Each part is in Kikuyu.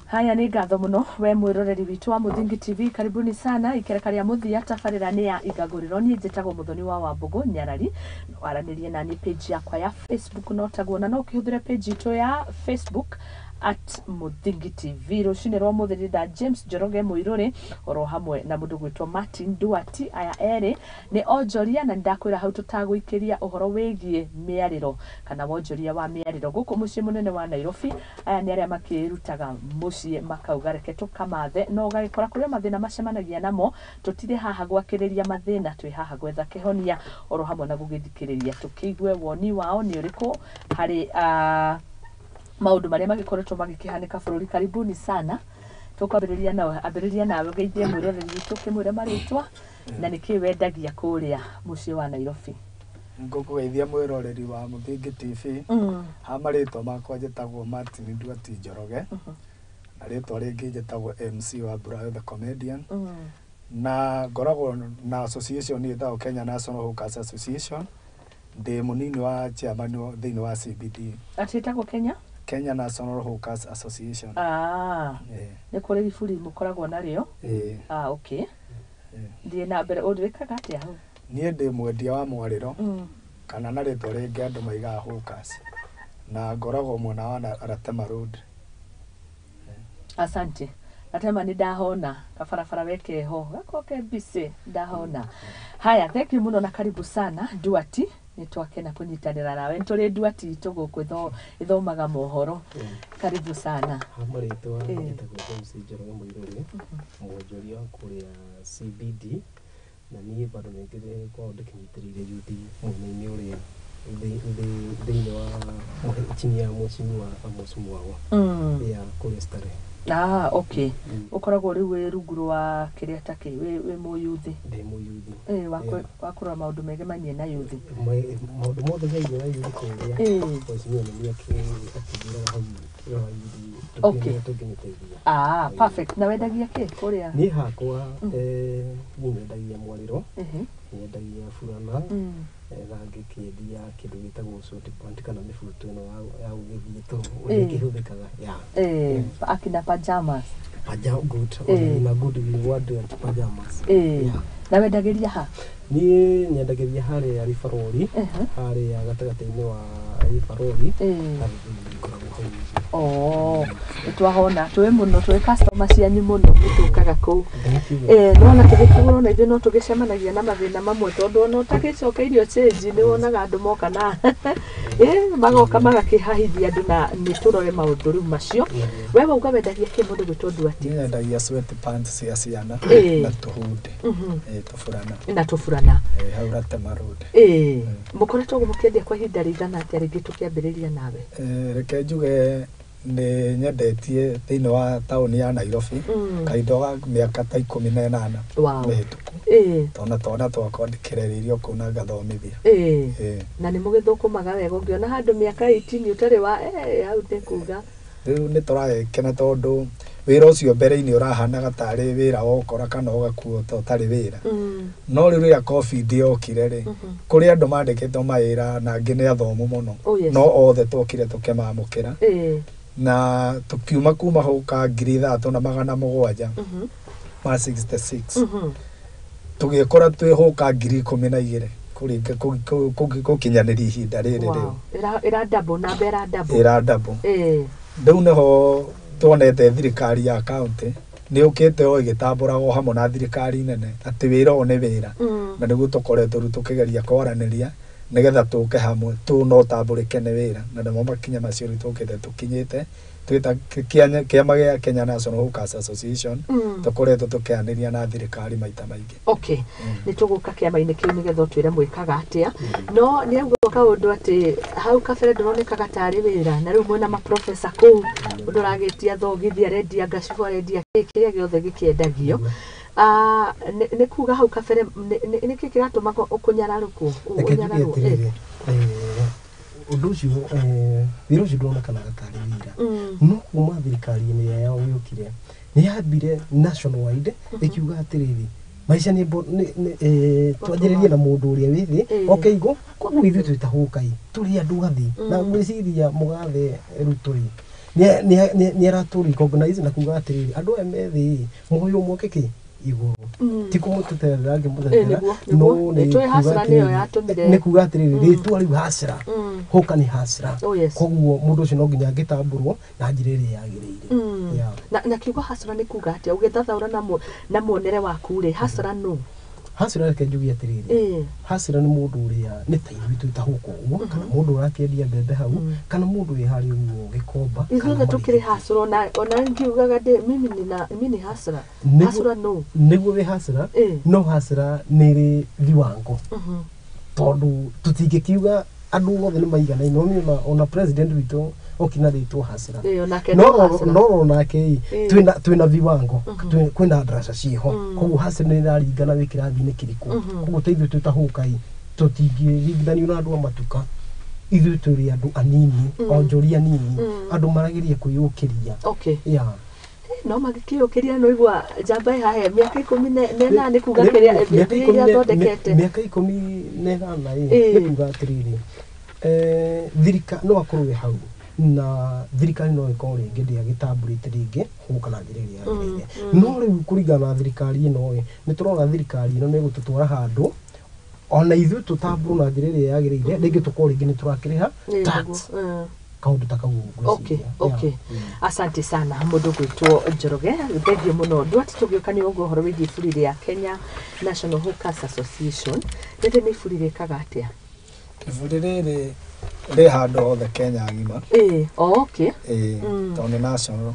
Haya, nĩ ngatho mũno we mwĩroreri witũ wa Mũthingi TV, karibuni sana. Ikereka rĩa mũthia, tabarĩra nĩ ya Igagũrĩro. Niĩ njĩtagwo Mũthoni wa Wambũgũ Nyarari. No aranĩrie naniĩ page yakwa ya Facebook no taguo, na no ũkĩhũthĩre page itũ ya Facebook @MũthingiTV. Rũcinĩ rwa ũmũthĩ ndĩna James Njoroge Mũirũrĩ oro hamwe na mũndũ gwĩtwo Martin Duati. Aya erĩ nĩ onjoria, na nĩndakwĩra hau tũtagũikĩria ũhoro wĩgiĩ mĩarĩro kana wonjoria wa mĩarĩro gũkũ mũciĩ mũnene wa Nairobi. Aya nĩ arĩa makĩrutaga mũciĩ makauga reke tũkamathe, no ũgagĩkora kũrĩ o mathĩna macemanagia namo. Tũtirĩ haha gwakĩrĩria mathĩna, twĩ haha gwetha kĩhonia oro hamwe na gũgĩthikĩrĩria tũkĩigue woni wao nĩ ũrĩkũ harĩ maũndũ marĩa magĩkoretwo magĩkĩhanĩka bũrũri. Karibuni sana. Tũkwambĩrĩria nawe, ambĩrĩria nawe ũgeithie mwĩroreri witũ, ũkĩmwĩre marĩtwa na nĩkĩ wendagia kũrĩa mũciĩ wa Nairobi. Ngũkũgeithia mwĩroreri wa Mũthingi TV. Ha marĩtwa makwa njĩtagwo Martin Duati Njoroge, na rĩtwa rĩngĩ njĩtagwo MC wa Brayo the Comedian, na ngoragwo na association ĩtagwo Kenya National Hawkers Association. Ndĩ mũnini wa chairman thĩinĩ wa CBD. Atĩ ĩtagwo Kenya? Kenya National Hawkers Association. Ah, nĩ kũrĩ iburi mũkoragwo narĩo? Ĩĩ. Ah, okay. Thiĩ na mbere, ũndwĩkaga atĩa hau? Niĩ ndĩ mwendia wa mwarĩro, kana na rĩtwa rĩngĩ andũ maigaga hawkers, na ngoragwo mwena wa Ratema Road. Asante. Gatema nĩ ndahona kabarabara wekeho gako ke busy, ndahona. Haya, thank you mũno na karibu sana Duati, nĩ twakena kũnyitanĩra nawe. Nĩ tũrĩ Duati itũ gũkũ ĩthomaga mohoro. Karibu sana. Ha marĩtwa njĩtagwo James Njoroge Mũirũrĩ, mwonjoria wa kũrĩa CBD, na niĩ bado nĩngĩrĩ kwao ndĩkĩnyitĩrĩire yuthi mwena-inĩ ũrĩa thĩinĩ wa chini ya mheshimiwa Amos Mwago ya kũrĩa Starehe. Ah, okay. Ũkoragwo rĩu wĩ rungu rwa kĩrĩa ta kĩ wĩ mũyuthi? Ndĩ mũyuthi. Wa kũrora maũndũ megemainie na yuthi. Maũndũ mothe megiĩ na yuthi kũrĩa, mheshimiwa nĩ akĩnjĩraga hau rora yuthi tũngĩmĩteithia. Ah, perfect. Na wendagia kĩ kũrĩa? Niĩ hakwa, niĩ nyendagia mwarĩro, nyendagia burana, na ngĩkĩendia kĩndũ gĩtagwo sweat pant kana mĩbuto ĩno ya gũgĩthiĩ tu ũrĩa ĩkĩhũthĩkaga ya. Akina pajamas. Paja good, na good reward at pajamas. Na wendagĩria ha? Niĩ nyendagĩria harĩa Ribarori, harĩa gatagatĩ-inĩ wa Ribarori, na ngoragwo hau. Oh, nĩtwahona twĩ mũno, twĩ customer cianyu mũno, nĩtũkaga kũu. Thank you. Nĩwona tũgĩkĩgũrwo na ithuĩ no tũgĩcemanagia na mathĩna mamwe, tondũ ona ũtagĩcokeirio change nĩ wonaga andũ moka na magoka magakĩhahithia andũ, na nĩ tũrore maũndũ rĩu macio. We wauga wendagia kĩ, mũndũ gwĩtwo Duati? Niĩ nyendagia sweat pants cia ciana na tũhundi, tũburana. Na tũburana. Hau Ratema Road. Mũkoretwo mũkĩendia kwa ihinda rĩigana atĩa, rĩngĩ tũkĩambĩrĩria nawe? Reke njuge nĩ nyendetie thĩinĩ wa taũni ya Nairobi kahinda ga mĩaka ta 18 mĩhĩtũku, tona twana twakwa ndĩkĩrereirio kũu na ngathomithia. Na nĩ mũgĩthũkũmaga wega, ũngĩona handũ mĩaka 18 ũtarĩ wa hau nĩ kuga. Rĩu nĩ tũragĩkena tondũ wĩra ũcio mbere-inĩ ũrahanaga tarĩ wĩra wokora kana ũgakuo ta ũtarĩ wĩra, no rĩu rĩrĩa COVID yokire rĩ, kũrĩ andũ mandĩkĩtwo mawĩra na angĩ nĩ athomu mũno, no othe twokire tũkĩmamũkĩra na tũkiuma kuma hũka 6700 ma 66, tũgĩkora twĩ hũka 12,000 gũkinyanĩria ihinda rĩrĩ rĩu. Ĩra double, namba ĩra double. Ĩra double. Rĩu nĩho tuonete thirikari ya county nĩ yũkĩte o ĩgĩtambũragwo hamwe na thirikari nene atĩ wĩra ũyũ nĩ wĩra, na nĩguo tũkoretwo rĩu tũkĩgeria kwaranĩria nĩgetha tũke hamwe tu no tambũrĩke nĩ wĩra, na nĩmo makinya macio rĩu tũkĩte tũkinyĩte twĩta kĩama gĩa Kenya National Hawkers Association, tũkoretwo tũkĩaranĩria na thirikari maita maingĩ. Okay, nĩ tũgũka kĩama-inĩ kĩu nĩgetha ũtwĩre mwĩkaga atĩa, no nĩ auga kaũndũ atĩ hau kabere ndũronekaga tarĩ wĩra, na rĩu mwĩna maprofesa kũu, mũndũ ũragĩtia thogithi, arendia ngacibũ, arendia kĩ kĩrĩa gĩothe gĩkĩendagio. Nĩ kuga hau kabere nĩkĩ kĩratũma ũkũnyararũkwo? Reke njuge Ũnyararwo, atĩrĩrĩ, ũndũ ũcio, wĩra ũcio ndũronekanaga tarĩ wĩra, no kuma thirikari-inĩ ĩrĩa yokire nĩ yambire national wide ĩkiuga atĩrĩrĩ, maica nĩ twanjĩrĩrie na mũndũ ũrĩa wĩ thĩ oke igũ. Koguo ithuĩ twĩ ta hũkai tũrĩ andũ athĩ, na ngwĩciria mũgathe Ruto rĩ Nĩ aratũ recognize na kuga atĩrĩrĩ, andũ aya me thĩ moywo moke kĩ igũrũ, ti kũmũteterera ngĩmũtetera, no nĩ kuga atĩrĩrĩ, rĩtwa rĩu hacra hũka nĩ hacra. Koguo mũndũ ũcio no nginya angĩtambũrwo na njĩra ĩrĩa yagĩrĩire. Na kiugo hacra nĩ kuga atĩa? Ũgĩthathaũra na muonere waku rĩ, hacra nũ? Hacra, reke njuge atĩrĩrĩ, hacra nĩ mũndũ ũrĩa nĩ ta ithuĩ twĩ ta hũka ũguo, kana mũndũ ũrakĩendia mbembe hau, kana mũndũ wĩ harĩa ũguo gĩkomba. Ithuothe tũkĩrĩ hacra, ona ngiugaga ndĩ mimi nina mimi ni hacra. Hacra nũ? Nĩguo wĩ hacra, no hacra nĩ ĩrĩ viwango, tondũ tũtingĩkiuga andũ othe nĩ maiganaine. No ona president witũ okina rĩtwo hacra, no onake twĩna viwango, kwĩna ndaraca ciĩho. Koguo hacra nĩ ĩraringana wĩ kĩrathi-inĩ kĩrĩkũ. Koguo ta ithuĩ twĩ ta hũka ĩ, tũtingĩringithanio na andũ a matuka. Ithuĩ tũrĩ andũ anini, onjoria anini, andũ marageria kwĩyũkĩria. No magĩkĩyũkĩria, no igua njamba ĩhahe mĩaka 18 kuga kĩrĩa iria thondekete. Mĩaka 18 ĩ, nĩ kuga atĩrĩrĩ, thirikari no akorwo ĩ hau na thirikari no ĩkorwo rĩngĩ ndĩagĩtambũrĩte rĩngĩ gũka na njĩra ĩrĩa yagĩrĩire. No rĩu kũringana na thirikari ĩno ĩ, nĩ tũrona thirikari ĩno nĩ ĩgũtũtwara handũ ona ithuĩ tũtambũrwo na njĩra ĩrĩa yagĩrĩire, rĩngĩ tũkorwo rĩngĩ nĩ tũrakĩrĩha tax, kaũndũ ta kau. Okay. Asante sana mũndũ gwĩtwo Njoroge, thengiũ mũno. Ndwati tũgĩũka nĩ ũguo ũhoro wĩgiĩ iburi rĩa Kenya National Hawkers Association. Rĩrĩ nĩ iburi rĩkaga atĩa? Iburi rĩrĩ rĩ handũ hothe Kenya ng'ima. Ĩĩ, okay. Tondũ nĩ national.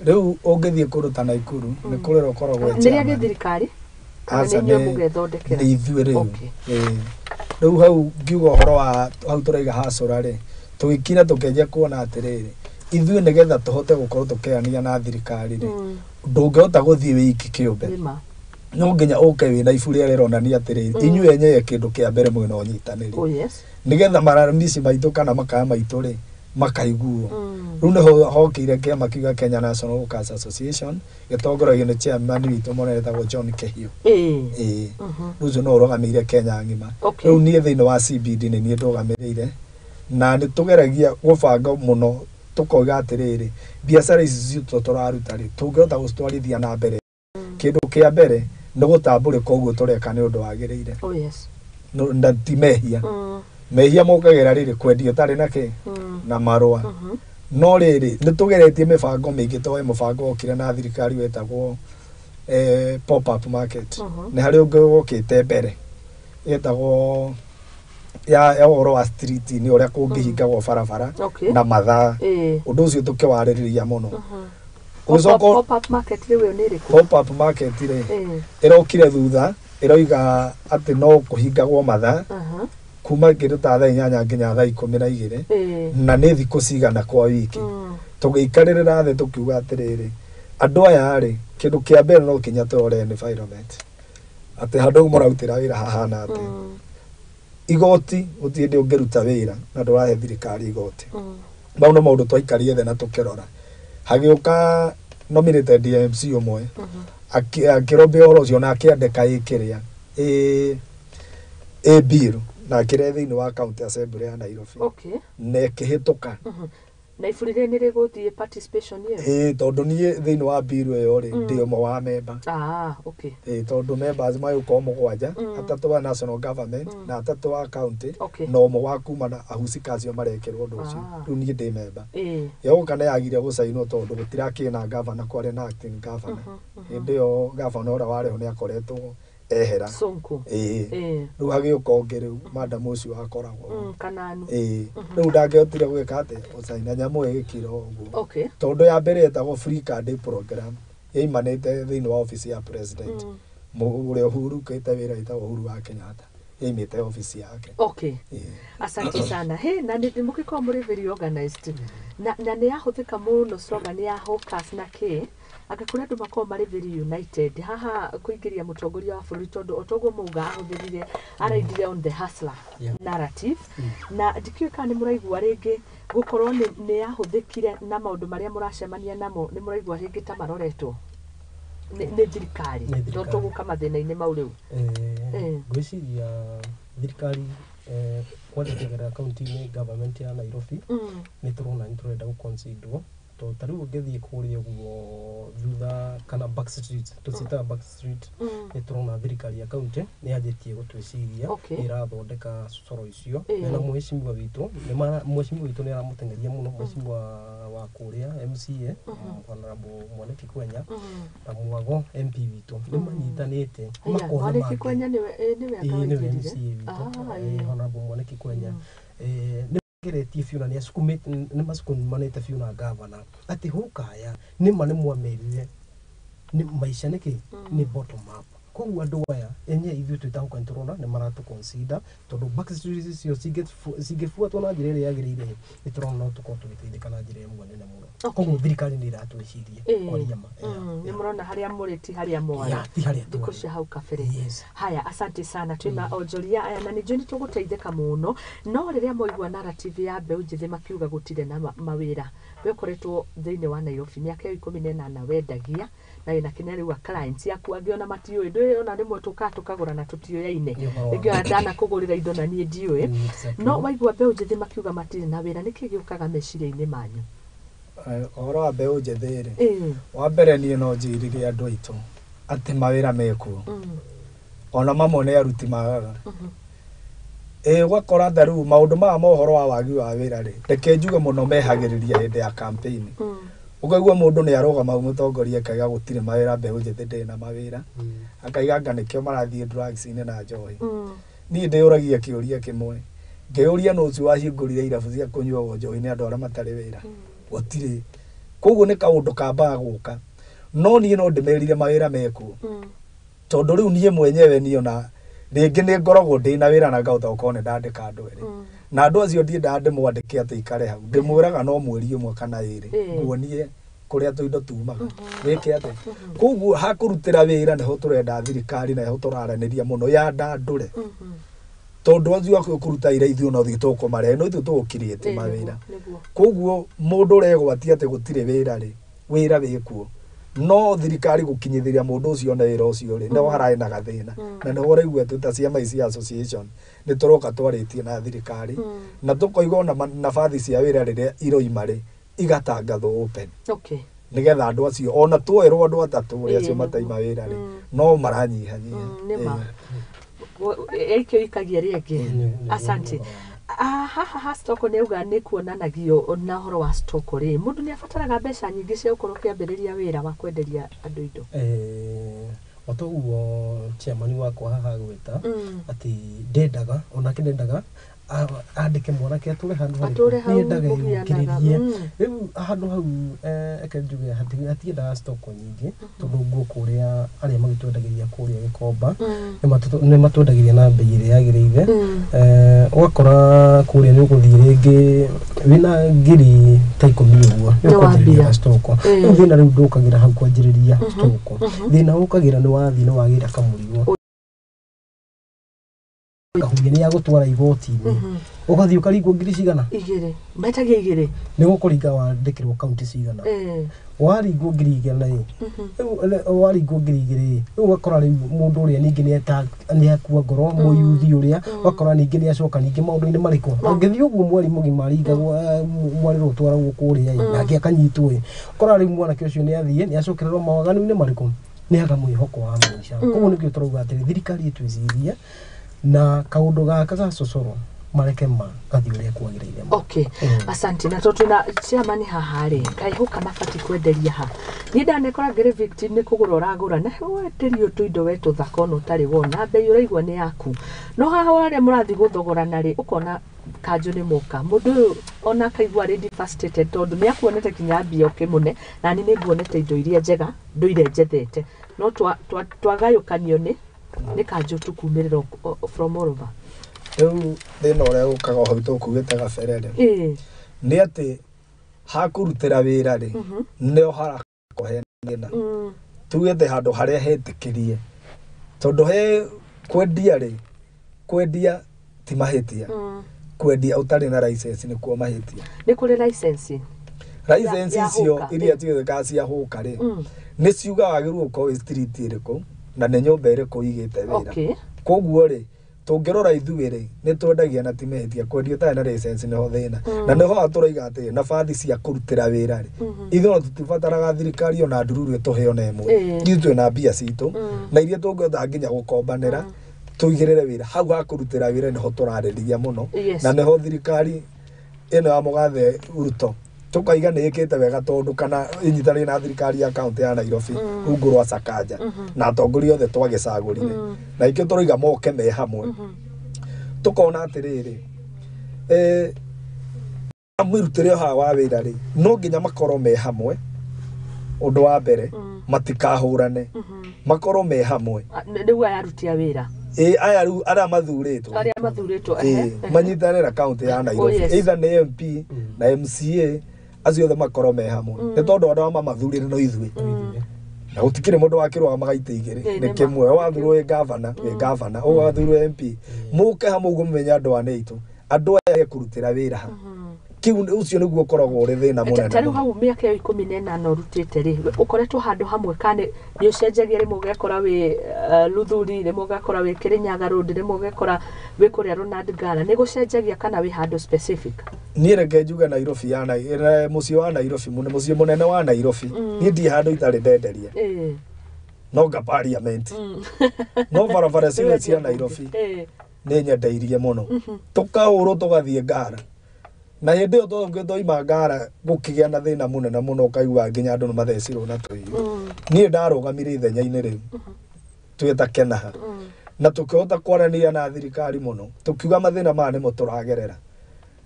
Rĩu ũngĩthiĩ kũndũ ta Naikuru nĩ kũrĩ ũkoragwo. Nĩ rĩa gĩthirikari? Aca. Nĩ inyuĩ mũgethondekera? Nĩ ithuĩ rĩu. Rĩu hau ngiuga ũhoro wa hau tũraiga hacũra rĩ, tũgĩkinya tũkĩanjia kuona atĩrĩrĩ, ithuĩ nĩgetha tũhote gũkorwo tũkĩania na thirikari rĩ, ndũngĩhota gũthiĩ wĩ iki kĩũmbe. Nĩma. No nginya ũke wĩna iburi rĩrĩa rĩronania atĩrĩrĩ, inyuĩ enyewe kĩndũ kĩa mbere mwĩna ũnyitanĩri, nĩgetha maramisi maitũ kana makaya maitũ rĩ makaiguo. Rĩu nĩho hokĩire kĩama kĩu gĩa Kenya National Workers Association, gĩtongoragio nĩ chairman witũ mũnene etagwo John Kĩhiũ. Ĩĩ, rĩu ũcio no ũrũgamĩrĩire Kenya ng'ima. Rĩu niĩ thĩinĩ wa CBD nĩ niĩ ndũgamĩrĩire, na nĩ tũgeragia gũbanga mũno tũkoiga atĩrĩrĩ, biacara ici citũ tũraruta rĩ, tũngĩhota gũcitwarithia na mbere, kĩndũ kĩa mbere nĩ gũtambũrĩka ũguo tũreka nĩ ũndũ wagĩrĩire. Na ti mehia. Mehia mokagĩra rĩrĩ kwendia ũtarĩ na kĩ na marũa. No rĩrĩ, nĩ tũgeretie mĩbango mĩingĩ, to he mũbango wokire na thirikari wetagwo pop up market. Nĩ harĩ ũngĩ wokĩte mbere yetagwo ya ũhoro wa street-inĩ, ũrĩa kũngĩhingagwo barabara na mathaa. Ũndũ ũcio tũkĩwarĩrĩria mũno. Ũgĩcoka Pop up market rĩu ĩyo nĩ ĩrĩkũ? Pop up market rĩ, ĩrokire thutha, ĩroiga atĩ no kũhingagwo mathaa kuma kĩndũ ta thaa 8 nginya thaa 12, na nĩ thikũ cigana kwa wiki. Tũgĩikarĩrĩra thĩ tũkiuga atĩrĩrĩ, andũ aya rĩ, kĩndũ kĩa mbere no kinya tũrore environment, atĩ handũ hau mũrarutĩra wĩra hahana atĩa. Igoti, gũtirĩ hĩndĩ ũngĩruta wĩra na ndũrahe thirikari igoti. Mau nĩ maũndũ twaikarire thĩ na tũkĩrora. Hagĩũka nominated DMC ũmwe, akĩrobia ũhoro ũcio na akĩandĩka ĩ kĩrĩa ĩ bill na akĩrehe thĩinĩ wa county assembly ya Nairobi na ĩkĩhĩtũka. Na iburi rĩrĩ nĩ rĩgũthiĩ participation ĩyo? Ĩĩ, tondũ niĩ thĩinĩ wa bill ĩyo rĩ, ndĩ ũmwe wa member. Ĩĩ, tondũ members magĩũka 7, 3 wa national government na 3 wa county, na ũmwe wa kuma na ahusika acio marekĩrwo ũndũ ũcio. Rĩu niĩ ndĩ member. Yoka nĩ yagire gũcainwo tondũ gũtirakĩrĩ na governor, kwarĩ na acting governor. Hĩndĩ ĩyo governor ũrĩa warĩ ho nĩ akoretwo ehera. Sonko. Ĩĩ. Rĩu hagĩũka ũngĩ, rĩu madam ũcio akoragwo Kananu. Ĩĩ, rĩu ndangĩhotire gwĩka atĩ gũcaina, nyamũ ĩyo ĩgĩkira o ũguo. Tondũ ya mbere yetagwo free card program, yaimanĩte thĩinĩ wa office ya president, ũrĩa ũhurũkĩte wĩra wĩtagwo Uhuru wa Kenyatta, yaimĩte office yake. Ĩĩ. Asante sana. He, na nĩ mũgĩkorwo mũrĩ very organized. Na nĩ yahũthĩka mũno slogan ya Hawkers na kĩ anga kũrĩ andũ makoragwo marĩ very united haha kũingĩria mũtongoria wa bũrũri, tondũ o toguo mauga ahũthĩrire araindire on the hustler narrative, na ndikĩũĩ kana nĩ mũraigua rĩngĩ gũkorwo nĩ yahũthĩkire na maũndũ marĩa mũracemania namo, nĩ mũraigua rĩngĩ ta maroretwo nĩ thirikari? Nĩ thirikari. Tondũ tũgũka mathĩna-inĩ mau rĩu. Ngwĩciria thirikari, kwanza kũgerera kaunti-inĩ government ya Nairobi, nĩ tũrona nĩ tũrenda gũconsiderwo To ta rĩu ũngĩthiĩ kũrĩa ũguo thutha kana back street, tũciĩtaga back street, nĩ tũrona thirikari ya kaunti nĩ yanjĩtie gũtwĩciria, nĩ ĩrathondeka coro icio. Na mheshimiwa witũ mheshimiwa witũ nĩ aramũteng'eria mũno, mheshimiwa wa kũrĩa MCA Honorable Mwaniki Kwenya na Mwago MP witũ nĩ manyitanĩte makona. Mwaniki Kwenya nĩwe nĩwe MCA witũ, Honorable Mwaniki Kwenya nĩ geretie biũ na nĩ acukumĩte, nĩ macukumanĩte biũ na gavana atĩ hũkaya nĩma nĩ mwamerire nĩ maica nĩkĩ nĩ bottom up. Koguo andũ aya enye ithuĩ twĩ ta hũka nĩtũrona nĩ maratũ consider, tondũ back streets icio cingĩbuatwo na njĩra ĩrĩa yagĩrĩire, nĩ tũrona no tũkorwo tũgĩteithĩka na njĩra ĩmwe nene mũno. Koguo thirikari nĩ ĩratwĩciria kwaria ma. Nĩ mũrona harĩa mũrĩ ti harĩa mwarĩ ti harĩa thikũ cia hau kabere. Haya, asante sana. Twĩna onjoria aya na nĩ njũĩ nĩ tũgũteithĩka mũno, no rĩrĩa mwaigua narrative ya mbeũ njĩthĩ makiuga gũtirĩ na mawĩra, we ũkoretwo thĩinĩ wa Nairobi mĩaka ĩyo 18 wendagia na wĩna kĩnya rĩu a clients yaku angĩ ona matiũĩ, ndũĩ ona rĩmwe tũkaga tũkagũra na tũtiũyaine, rĩngĩ ona ndanakũgũrĩra indo na niĩ ndiũĩ. No waigua mbeũ njĩthĩ makiuga matirĩ na wĩra, nĩkĩ gĩũkaga meciria-inĩ manyu? Ũhoro wa mbeũ njĩthĩ rĩ, wa mbere niĩ no njĩrire andũ aitũ atĩ mawĩra mekuo, ona mamwe nĩ aruti magaga. Ũgakora ta rĩu maũndũ maya ma ũhoro wa wagi wa wĩra rĩ, reke njuge mũno mehagĩrĩria hĩndĩ ya campaign. Ũkaigua mũndũ nĩ arũgama mũtongoria akaiga gũtirĩ mawĩra, mbeũ njĩthĩ ndĩrĩ na mawĩra, akaiga anga nĩkĩo marathiĩ drugs-inĩ na njohi. Niĩ ndĩyũragia kĩũria kĩmwe, ngĩyũria nũ ũcio wahingũrire irabu cia kũnyuagwo njohi nĩ andũ arĩa matarĩ wĩra? Gũtirĩ. Koguo nĩ kaũndũ kambaga gũka. No niĩ no ndĩmerire mawĩra mekuo, tondũ rĩu niĩ mwenyewe niĩ ona rĩngĩ nĩ ngoragwo ndĩna wĩra na ngahota gũkorwo nĩ ndandĩka andũ erĩ, na andũ acio ndiendaga ndĩmwandĩke atĩ ikare hau, ndĩmwĩraga no mweri ũmwe kana ĩrĩ nguonie kũrĩa tũindo tumaga wĩke atĩ. Koguo hakũrutĩra wĩra nĩho tũrenda thirikari na nĩho tũraranĩria mũno yandandũre, tondũ acio a kũruta wĩra ithuĩ no ithuĩ tũkũmarehe, no ithuĩ tũgũkirĩte mawĩra. Koguo mũndũ ũregwatia atĩ gũtirĩ wĩra rĩ, wĩra wĩkuo, no thirikari gũkinyithĩria mũndũ ũcio one wĩra ũcio rĩ, nĩho hararĩ na gathĩna. Na nĩho ũraigua twĩ ta ciama ici association nĩ tũroka twarĩtie na thirikari na tũkoiga ona nabathi cia wĩra rĩrĩa iroima rĩ, igatangathwo open, nĩgetha andũ acio ona tuoerwo andũ atatũ ũrĩa acio mataima wĩra rĩ, no maranyihanyiha. Nĩma ĩikio ikagia rĩngĩ. Asante. Haha stoko nĩ auga nĩ kuonanagio na ũhoro wa stoko rĩ, mũndũ nĩ abataraga mbeca nyingĩ cia gũkorwo ũkĩambĩrĩria wĩra wa kwenderia andũ indo. O toguo chairman wakwa haha agweta atĩ ndendaga onake ndendaga andĩke mwanake atũre handũ harĩkũ, nĩendaga yũkĩrĩrie. Rĩu handũ hau eke njuge hatiendaga stoko nyingĩ, tondũ nguo kũrĩa arĩa magĩtwendagĩria kũrĩa Gĩkomba nĩ matwendagĩria na bei ĩrĩa yagĩrĩire. Ũgakora kũrĩa nĩ ũgũthiĩ rĩngĩ wĩna ngiri ta 10 ũguo nĩ ũkwanjĩrĩria stoko. Rĩu thĩna rĩu ndũkagĩra hau kwanjĩrĩria stoko, thĩna ũkagĩra nĩ wathiĩ nĩ wagĩra kamũrigo kahuria nĩ yagũtwara igoti-inĩ, ũgathiĩ ũkaringwo ngiri cigana igĩrĩ, metagia igĩrĩ, nĩ gũkũringa wandĩkĩrwo kaunti cigana, waringwo ngiri igana ĩ, rĩu waringwo ngiri igĩrĩ, rĩu ũgakora rĩu mũndũ ũrĩa ningĩ nĩ akua ngoro, mũyuthi ũrĩa ũgakora ningĩ nĩ acoka ningĩ maũndũ-inĩ marĩkũ, angĩthiĩ ũguo mweri mũgima aringagwo mwarĩrwo ũtwaragwo kũrĩa ĩ, nake akanyitwo ĩ, ũkora rĩu mwanake ũcio nĩ athiĩ nĩ acokererwo mawaganu-inĩ marĩkũ, nĩ aga mwĩhoko wa maica. Koguo nĩkĩo tũrauga atĩrĩ thirikari ĩtwĩcirie na kaũndũ gaka ga cocoro mareke magathiĩ ũrĩa kwagĩrĩire. Okay, asante. Na tondũ twĩna chairman haha rĩ, kaĩ hũka mabatiĩ kwenderia ha? Niĩ ndanekora ngĩrĩ victim nĩ kũgũra ũragũra na wenderio tũindo we tũthaka ona ũtarĩ wona, bei ũraigua nĩ yaku, no haha harĩa mũrathiĩ gũthogorana rĩ, ũkona kanjũ nĩ moka, mũndũ ũyũ ona akaigua arĩ devastated tondũ nĩ akuonete kinya mbia ũkĩmũne, na niĩ nĩ nguonete indo iria njega ndũire njethete, no twagayũkanio nĩ kanjũ tũkumĩrĩra from all over. Rĩu thĩna ũrĩa ũkaga hau tũkugĩte gabere rĩ, nĩ atĩ hakũrutĩra wĩra rĩ, nĩho harakorwo hena thĩna. Tugĩte handũ harĩa hetĩkĩrie, tondũ he kwendia rĩ, kwendia ti mahĩtia, kwendia ũtarĩ na license nĩkuo mahĩtia. Nĩ kũrĩ license? License icio iria tuĩkaga cia hũka rĩ, nĩ ciugaga wagĩrĩirwo gũkorwo wĩ street ĩrĩkũ na nĩ nyũmba ĩrĩkũ ĩigĩte wĩra. Koguo rĩ, Tũngĩrora ithuĩ rĩ, nĩ twendagia na ti mehĩtia, kwendia ũtarĩ na license nĩho thĩna. Na nĩho tũroiga atĩrĩ, nabathi cia kũrutĩra wĩra rĩ, ithuĩ ona tũtibataraga thirikari ona ndururu ĩtũhe ona ĩmwe. Ithuĩ twĩna mbia citũ na iria tũngĩhota nginya gũkombanĩra tũigĩrĩre wĩra hau ha kũrutĩra wĩra, nĩho tũrarĩrĩria mũno. Na nĩho thirikari ĩno ya mũgathe Ruto tũkaiga nĩ ĩkĩte wega, tondũ kana ĩnyitanĩire na thirikari ya kaunti ya Nairobi rungu rwa Sakaja na atongoria othe twagĩcagũrire, na ikĩo tũroiga moke me hamwe. Tũkona atĩrĩrĩ, mwĩrutĩre haha wa wĩra rĩ, no nginya makorwo me hamwe. Ũndũ wa mbere, matikahũrane, makorwo me hamwe. Rĩu aya aruti a wĩra? Ĩ, aya rĩu arĩa mathurĩtwo. Arĩa mathurĩtwo. Manyitanĩre na kaunti ya Nairobi, either nĩ MP na MCA, acio othe makorwo me hamwe, nĩ tondũ andũ arĩa mamathurire no ithuĩ, na gũtikĩrĩ mũndũ wakĩrũgama itĩ igĩrĩ. Nĩ kĩmwe, wathurwo wĩ gavana, wĩ gavana, ũyũ wathurwo MP, mũke hamwe ũguo, mũmenye andũ aya nĩ aitũ, andũ aya ekũrutĩra wĩra ha. Kĩu ũcio nĩguo ũkoragwo ũrĩ thĩna mũnene Ta rĩu mũno. Hau mĩaka ĩyo 18 ũrutĩte rĩ, ũkoretwo handũ hamwe kana nĩ ũcenjagia? Rĩmwe ũgekora wĩ Luthuri, rĩmwe ũgekora wĩ Kĩrĩnyaga Road, rĩmwe ũgekora wĩ kũrĩa Ronald Ngala. Nĩ gũcenjagia kana wĩ handũ specific? Niĩ reke njuge Nairobi ya mũciĩ wa Nairobi mũno, mũciĩ mũnene wa Nairobi, niĩ ndirĩ handũ itarĩ ndenderia, no nga parliament, no barabara ciothe cia Nairobi nĩ nyendeirie mũno. Tũkahũrwo tũgathiĩ Ngara, na hĩndĩ ĩyo twaima Ngara gũkĩgĩa na thĩna mũnene mũno, ũkaigua nginya andũ nĩ mathecirwo na tũhiũ. Niĩ ndarũgamire ithenya-inĩ rĩu twĩta Kenaha, na tũkĩhota kwaranĩria na thirikari mũno, tũkiuga mathĩna maya nĩmo tũragerera,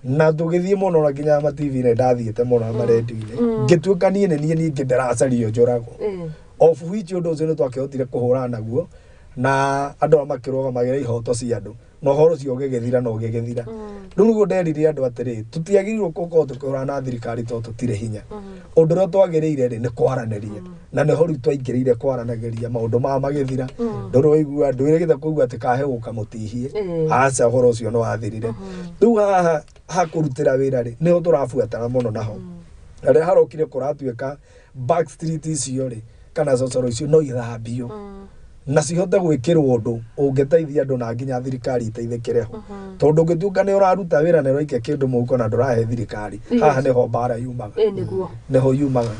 na tũgĩthiĩ mũno na nginya ma TV-inĩ ndathiĩte mũno na marendio-inĩ, ngĩtuĩka niĩ nĩ niĩ ningĩ ndĩracario njũragwo, of which ũndũ ũcio nĩ twakĩhotire kũhũrana naguo, na andũ arĩa makĩrũgamagĩra ihoto cia andũ, na ũhoro ũcio ũgĩgĩthira na ũgĩgĩthira. Rĩu nĩguo nderire andũ atĩrĩ, tũtiagĩrĩirwo gũkorwo tũkĩhũrana na thirikari tondũ tũtirĩ hinya. Ũndũ ũrĩa twagĩrĩire rĩ, nĩ kwaranĩria, na nĩho rĩu twaingĩrĩire kwaranagĩria, maũndũ maya magĩthira. Ndũrĩ waigua, ndwĩrĩgĩte kũigua atĩ kahe gũka mũtihie. Aca, ũhoro ũcio nĩ wathirire. Rĩu haha ha kũrutĩra wĩra rĩ, nĩho tũrabuatana mũno naho, na rĩrĩa harokire kũratuĩka back street icio rĩ, kana cocoro icio no ithambio na cihote gwĩkĩrwo ũndũ ũngĩteithia andũ na nginya thirikari iteithĩkĩre ho, tondũ ũngĩtuĩka nĩ ũraruta wĩra na ũraikia kĩndũ mũhuko na ndũrahe thirikari, haha nĩho mbara yumaga. Ĩĩ, nĩguo. Nĩho yumaga,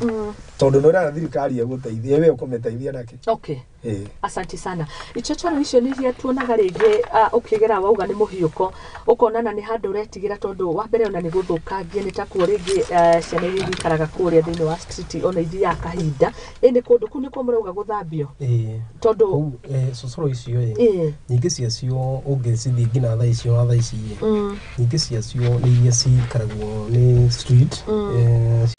tondũ nĩ ũrera thirikari ĩgũteithie, we ũkũmĩteithia nakĩ? Ĩĩ. Asante sana. Ichochoro icio nĩ iria tuonaga rĩngĩ, ũkĩgera wauga nĩ mũhiũko, ũkona na nĩ handũ ũretigĩra, tondũ wa mbere ona nĩ gũthũkangia, nĩ takuo rĩngĩ ciana iria ikaraga kũrĩa thĩinĩ wa street ona ithiaga kahinda. Ĩ nĩ kũndũ kũu nĩkuo mũrauga gũthambio? Ĩĩ. Tondũ Kũu cocoro icio ĩ, nyingĩ ciacio ũngĩcithiĩ nginya thaa icio na thaa ici ĩ, nyingĩ ciacio nĩ iria cikaragwo nĩ street,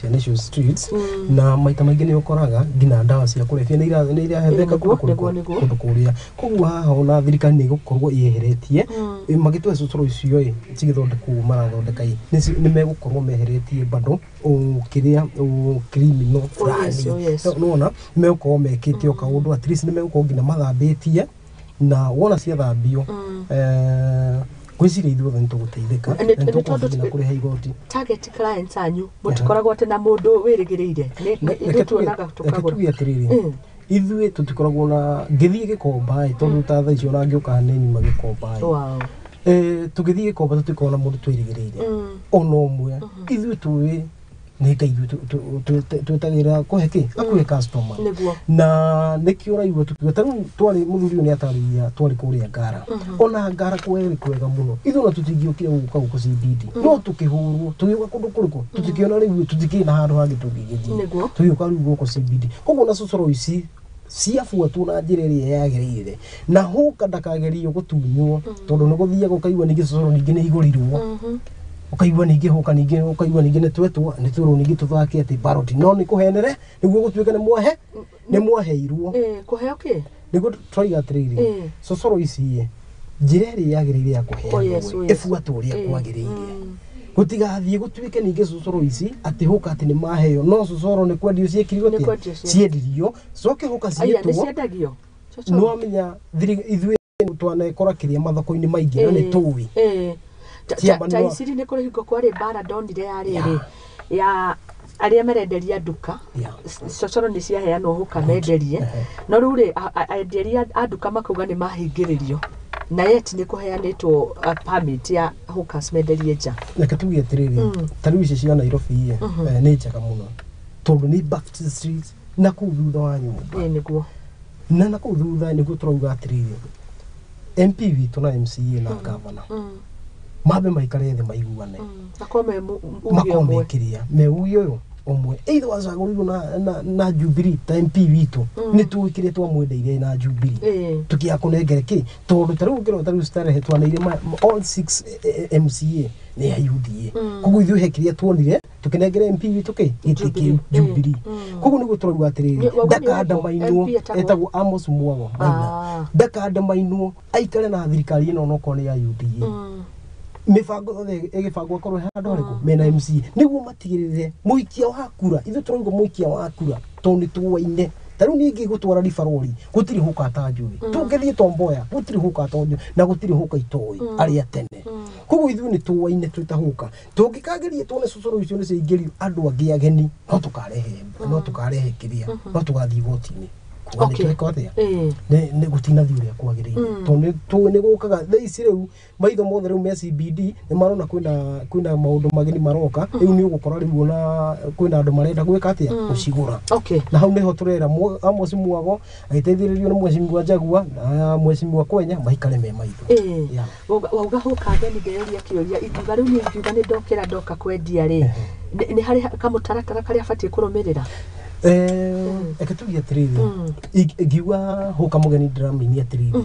ciana icio streets, na maita maingĩ nĩ ũkoraga nginya ndawa cia kũrebia nĩ irahetheka kũndũ Nĩguo, kũrĩkũ? Nĩguo. Kũndũ kũrĩa. Koguo haha ona thirikari nĩ ĩgũkorwo ĩyeheretie, magĩtue cocoro icio ĩ cigĩthondekwo marathondeka ĩ, nĩ megũkorwo meheretie bado kĩrĩa criminal Oh, yes, fulani. oh, yes. Nĩwona nĩ megũkorwo mekĩte o kaũndũ, at least nĩ megũkorwo nginya mathambĩtie, na wona ciathambio, ngwĩciria ithuothe nĩ tũgũteithĩka na nĩ Nĩ tũkũhota tondũ nginya kũrĩha igoti. Target clients anyu mũtikoragwo atĩ na mũndũ wĩrĩgĩrĩire, nĩ Reke ithuĩ tuonaga reke tũkagũra. tuge atĩrĩrĩ, ithuĩ tũtikoragwo na ngĩthiĩ gĩkomba ĩ, tondũ ta thaa icio ona ngĩũka nĩ nyuma gĩkomba ĩ. Tũgĩthiĩ gĩkomba tũtikoragwo na mũndũ twĩrĩgĩrĩire ona ũmwe. Ithuĩ tũĩ nĩ Ngai ithuĩ twetagĩrĩra kũhe kĩ akuhe customer. Na nĩkĩo ũraigua tũkiuga ta rĩu twarĩ mũthuri ũyũ nĩ atarĩria twarĩ kũrĩa Ngara, ona Ngara kwerĩ kwega mũno, ithuĩ ona tũtingĩokire gũka gũkũ CBD, no tũkĩhũrwo tũgĩũka kũndũ kũrĩkũ tũtikĩona rĩu tũtikĩrĩ na handũ hangĩ tũngĩgĩthiĩ. Tũgĩũka rĩu gũkũ CBD. Koguo na cocoro ici ciabuatwo na njĩra ĩrĩa yagĩrĩire, na hũka ndakagerio gũtunywo, tondũ nĩ gũthiaga ũkaigua ningĩ cocoro ningĩ nĩ igũrirwo, ũkaigua ningĩ hũka ningĩ ũkaigua ningĩ nĩ twetwo nĩ twĩrwo ningĩ tũthake atĩ baroti no nĩ kũhenere nĩguo gũtuĩke nĩ mwahe nĩ mwaheirwo. Ĩĩ, kũheo kĩ? Nĩguo twaiga atĩrĩrĩ, cocoro ici ĩ, njĩra ĩrĩa yagĩrĩire ya Oh, yes, kũheanwo oh, yes. ĩbuatwo ũrĩa kwagĩrĩire, gũtigathiĩ gũtuĩke ningĩ cocoro ici atĩ hũka atĩ nĩ maheo, no cocoro nĩ kwendio ciĩkirio Nĩ atĩa? kwendio Ciendirio coke hũka Aya nĩ ciĩtwo ciendagio. Cocoro. nĩ wamenya ithuĩ twanekora kĩrĩa mathoko-inĩ maingĩ na nĩ tũĩ. Ciamba Ta nĩ iciri nĩ kũrĩ hingo kwarĩ mbara ndonire ya rĩrĩ ya arĩa marenderia nduka. Cocoro nĩ ciaheanwo hũka menderie, no rĩu rĩ, enderia a nduka makauga nĩ mahingĩrĩrio. Na yet nĩ kũheanĩtwo permit ya hawkers menderie nja. Reke tuge atĩrĩrĩ, ta rĩu ici cia Nairobi nĩ njega mũno tondũ nĩ back to the street na kũu thutha wa nyũmba. Ĩĩ nĩguo. Na kũu thutha nĩguo tũrauga atĩrĩrĩ, MP witũ na MCA na governor mambe maikare thĩ maiguane. Makorwo me uge makorwo ũmwe. Mekĩrĩa me uge ũyũ ũmwe, either wacagũrirwo na Jubilee ta MP witũ, nĩ tũĩ kĩrĩa twamwendeire na Jubilee, tukiaga kũnengere kĩ, tondũ ta rĩu ũngĩrora ta rĩu Starehe twaneire all six MCA nĩ ya UDA. Koguo ithuĩ he kĩrĩa tuonire tũkĩnengere MP witũ kĩ gĩtĩ Jubilee. kĩu Jubilee. Koguo nĩguo tũrauga atĩrĩrĩ, Wauga nĩ ũrĩkũ? ndakandamainwo. MP etagwo? Etagwo Amos Mwago Maina. Ndakandamainwo, aikare na thirikari ĩno onokorwo nĩ ya UDA. Mĩbango yothe ĩgĩbangwo akorwo he handũ harĩkũ mena MCA nĩguo matigĩrĩre mũikia wa kura. Ithuĩ tũrauga mũikia wa kura tondũ nĩ tũwaine. Ta rĩu niĩ ingĩgũtwara ribarori gũtirĩ hũka atanjũĩ, tũngĩthiĩ Tomboya gũtirĩ hũka atanjũĩ na gũtirĩ hũka itoĩ arĩa tene. Koguo ithuĩ nĩ tũwaine twĩ ta hũka, tũngĩkageria tuone cũcũrũ icio nĩ ciaingĩrio andũ angĩ ageni, no tũkarehe, no tũkarehe kĩrĩa, no tũgathiĩ igoti-inĩ kuga nĩ tweka atĩa. Nĩ gũtinathiĩ ũrĩa kwagĩrĩire tondũ nĩ gũkaga thaa ici rĩu maitho mothe rĩu me CBD nĩ marona kwĩna maũndũ mageni maroka. Rĩu nĩ ũgũkora rĩu ona kwĩna andũ marenda gwĩka atĩa, gũcigũra. Na hau nĩho tũrera Amos Mwago agĩteithĩrĩrio nĩ Mheshimiwa Njagua na Mheshimiwa Kwenya maikare me maitho. Ĩĩ. Yeah. Wauga hũka ngeni, ngeyũria kĩũria, ingiuga rĩu niĩ ingiuga nĩ ndokĩra ndoka kwendia rĩ, nĩ harĩ kamũtaratara karĩa batiĩ kũrũmĩrĩra? Reke tuge atĩrĩrĩ, ingiuga hũka mũgeni ndĩramĩini atĩrĩrĩ,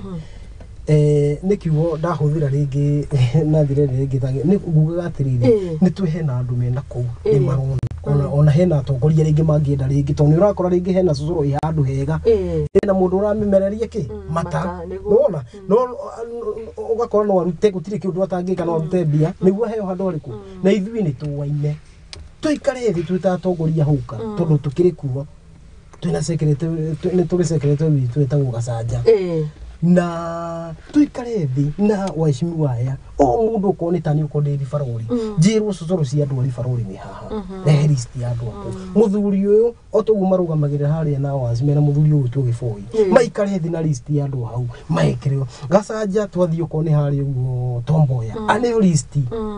nĩ kiugo ndahũthĩra rĩngĩ na njĩra ĩrĩa ĩngĩ nĩ ngugaga atĩrĩrĩ, nĩ twĩ hena andũ mena kũu nĩ marona ona hena atongoria rĩngĩ mangĩenda rĩngĩ, tondũ nĩ ũrakora rĩngĩ hena cũcũrũ ĩ handũ hega, hena mũndũ ũramĩmereria kĩ mata. Mata, nĩguo. Nĩwona no ũgakora no arute, gũtirĩ kĩũndũ atangĩka, no arute mbia nĩguo aheo handũ harĩkũ. Na ithuĩ nĩ tũwaine tũikare thĩ twĩ ta atongoria hũka, tondũ tũkĩrĩ kuo twĩna secretary, nĩ tũrĩ secretary witũ ĩtagwo Gacanja, na tuikare thĩ na waheshimiwa aya, o mũndũ okorwo nĩ tani, okorwo ndĩ ribarori, njĩrwo cũcũrũ cia andũ a ribarori nĩ haha, rehe list ya andũ aku. Mũthuri ũyũ o toguo marũgamagĩrĩra harĩa na waci mena mũthuri ũyũ gwĩtwo Gĩboi, maikare thĩ na list ya andũ hau mekĩrwo Gacanja. Twathiĩ okorwo nĩ harĩa ũguo Tomboya, aneo list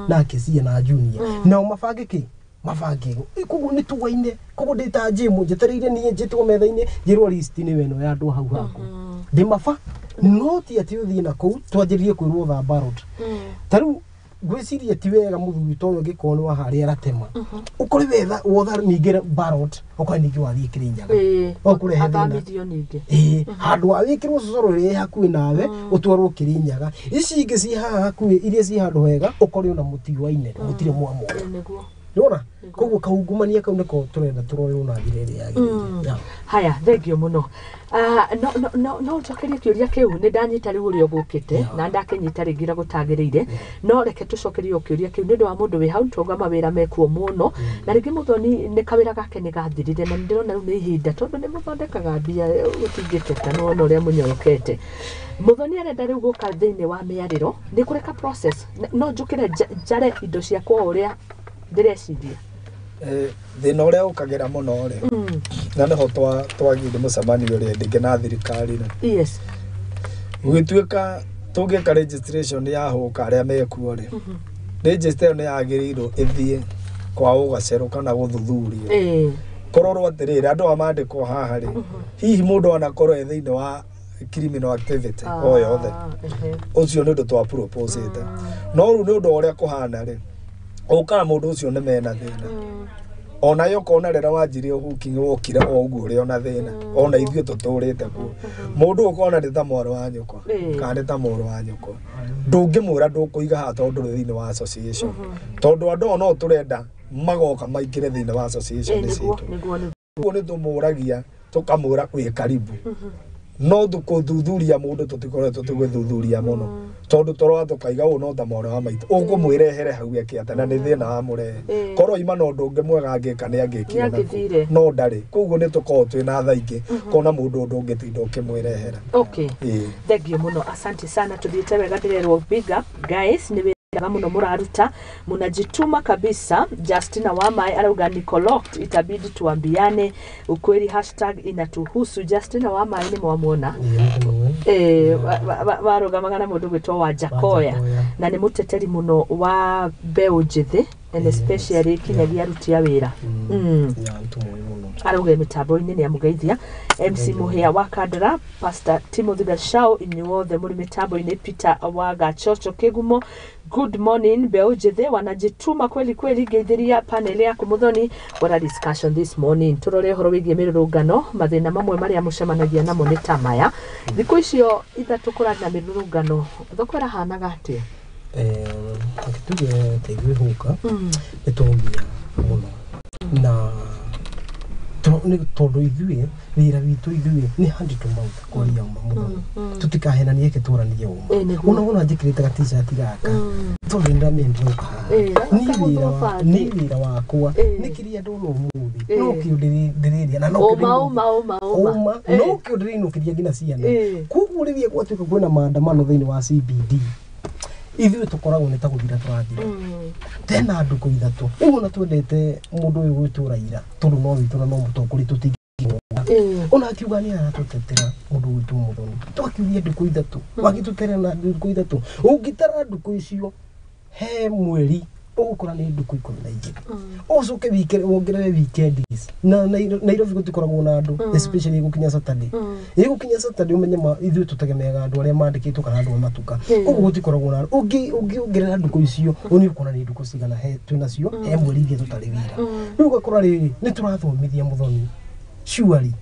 nake cia na Junior, nao mabange kĩ mabange. Koguo nĩ tugaine, koguo ndĩ ta Jim njetereire niĩ njĩtwo metha-inĩ njĩrwo list nĩ ĩno ya andũ hau haku ndĩmaba, no ti atĩ ũthiĩ na kũu twanjĩrĩrie kwĩrwo tha ballot. Ta rĩu ngwĩciria ti wega mũthuri ta ũyũ angĩkorwo nĩ wa harĩa aratema ũkore wetha wotha ningĩ ballot, ũkore ningĩ wathiĩ Kĩrĩnyaga, ũkũrehe thĩna. Athamithio ningĩ. Ĩĩ, handũ ha wĩkĩrwo cũcũrũ ĩrĩa ĩ hakuhĩ nawe ũtwarwo Kĩrĩnyaga, ici ingĩ ci haha hakuhĩ iria ci handũ hega ũkore ona mũtiwaine mũtirĩ mwamona. Nĩguo. Nĩwona, koguo kaungumania kau nĩko tũrenda tũrorerwo na njĩra ĩrĩa yagĩrĩire. Yeah. Haya, thengio mũno. No njokerie kĩũria kĩu nĩ ndanyita rĩu ũrĩa ũgũkĩte na ndakĩnyita rĩngĩ ũrĩa gũtagĩrĩire, no reke tũcokerie o kĩũria kĩu nĩ ũndũ wa mũndũ wĩ hau. Twauga mawĩra mekuo mũno na rĩngĩ mũthoni nĩ kawĩra gake nĩ gathirire, na nĩ ndĩrona rĩu nĩ ihinda tondũ nĩ mũthondekaga mbia gũtingĩteta, nĩ wona ũrĩa mũnyorokete. Mũthoni arenda rĩu gũka thĩinĩ wa mĩarĩro, nĩ kũrĩ ka process no njũkĩre njare indo ciakwa o ũrĩa ndĩreciria? Thĩna ũrĩa ũkagĩra mũno rĩ, na nĩho twagire mũcemanio ũrĩa ndĩngĩ na thirikari rĩ, gũgĩtuĩka tũngĩka registration ya hũka arĩa mekuo rĩ, register ĩyo nĩ yagĩrĩirwo ĩthiĩ kwa ũgacerũ kana gũthuthurio, kũrorwo atĩrĩrĩ, andũ aya mandĩkwo haha rĩ, hihi mũndũ anakorwo e thĩinĩ wa criminal activity o yothe? Ũcio nĩ ũndũ twa proposĩte, no rĩu nĩ ũndũ wa ũrĩa kũhana rĩ, ũkaga mũndũ ũcio nĩ mena thĩna onayo, ũkona rĩrĩa wanjirie hooking wokire o ũguo ũrĩ ona thĩna, ona ithuĩ tũtũrĩte kuo, mũndũ ũkona nĩ ta mwarĩ wa nyũkwa kana nĩ ta mũrũ wa nyũkwa, ndũngĩmwĩra ndũkũiga haha tondũ ndũrĩ thĩinĩ wa association, tondũ andũ ao no tũrenda magoka maingĩre thĩinĩ wa association citũ. Nĩguo nĩguo. Ũguo nĩ tũmũragia tũkamwĩra wĩ karibu, no tũkũthuthuria mũndũ tũtikoretwo tũgĩthuthuria mũno tondũ tũroa tũkaiga ũũ no ta mwana wa maitũ, ũkũmwĩra ehere hau eke atĩa na nĩ thĩna wa mũrehe. Korwo ima na ũndũ ũngĩ mwega angĩka nĩ angĩkire. Nĩ angĩthire. No ndarĩ, koguo nĩ tũkoragwo twĩna tha ingĩ kona mũndũ ũndũ ũngĩtinda ũkĩmwĩrehera. Okay, thengio mũno, asante sana, tũthiĩte wega, ndĩrerwo big up guys nĩ wĩra. Njega mũno mũraruta, mnajituma kabisa. Justina Wamai arauga niko locked, itabidi tuambiane ukweli, hashtag inatuhusu. Justina Wamai nĩ mwamwona? Warũgamaga na mũndũ gwĩtwo Wanjakoya. Wanjakoya. Na nĩ mũteteri mũno wa mbeũ njĩthĩ and especially kinyagia aruti a wĩra. Nĩtũmũĩ mũno. Arauga mĩtambo-inĩ nĩ amũgeithia MC Mũhĩa wa Kandara, Pastor Timothy Gachau, inyuothe mũrĩ mĩtambo-inĩ, Peter wa Gachocho Kĩgumo, good morning. Mbeũ njĩthĩ wanajituma kweli kweli. Ngeithĩria panel yaku Mũthoni. What a discussion this morning. Tũrore ũhoro wĩgiĩ mĩrũrũngano, mathĩna mamwe marĩa mũcemanagia namo nĩ ta maya. Thikũ icio 3 kũrarĩ na mĩrũrũngano, thoko ĩrahanaga atĩa? Reke tuge ta ithuĩ hũka nĩ twaumia mũno na tondũ ithuĩ wĩra witũ ithuĩ nĩ hand to mouth, kwaria ũma mũno, tũtikahenanie, ke twaranie ũma. Ĩ, nĩguo. Ona wona njĩkĩrĩte ga t-shirt gaka tondũ nĩ ndamendire gũka haha. Niĩ Niĩ wĩra kahũthwo bandi. Niĩ wĩra wakwa nĩ kĩrĩa ndona ũmũthĩ no kĩo ndĩrĩria na no kĩo Ũma, ũma, ũma, ũma. Ũma no kĩo ndĩrĩinũkĩria nginya ciana. Koguo rĩrĩa gwatuĩka kwĩna maandamano thĩinĩ wa CBD, ithuĩ tũkoragwo nĩ ta gũthira tũrathira tena ndukũ 3. Rĩu ona twendete mũndũ ũyũ gwĩtwo Raila tondũ no witũ na no mũtongoria tũtingĩ ona akiuga nĩ aratũtetera mũndũ gwĩtwo Mũthoni, twakiuria ndukũ 3 wagĩtũterera na ndukũ 3. Ũngĩtara ndukũ icio he mweri ũgũkora nĩ ndukũ 12, ũcoke wongerere weekends na Nairobi gũtikoragwo na andũ, especially gũkinya Saturday. Ĩgũkinya Saturday ũmenye ithuĩ tũtegemeaga andũ arĩa mandĩkĩtwo kana andũ a matuka, koguo gũtikoragwo na andũ. Ũngĩongerera ndukũ icio nĩ ũkuona nĩ ndukũ cigana he twĩnacio he mweri iria tũtarĩ wĩra. Rĩu ũgakora rĩrĩ nĩ tũrathomithia Mũthoni surely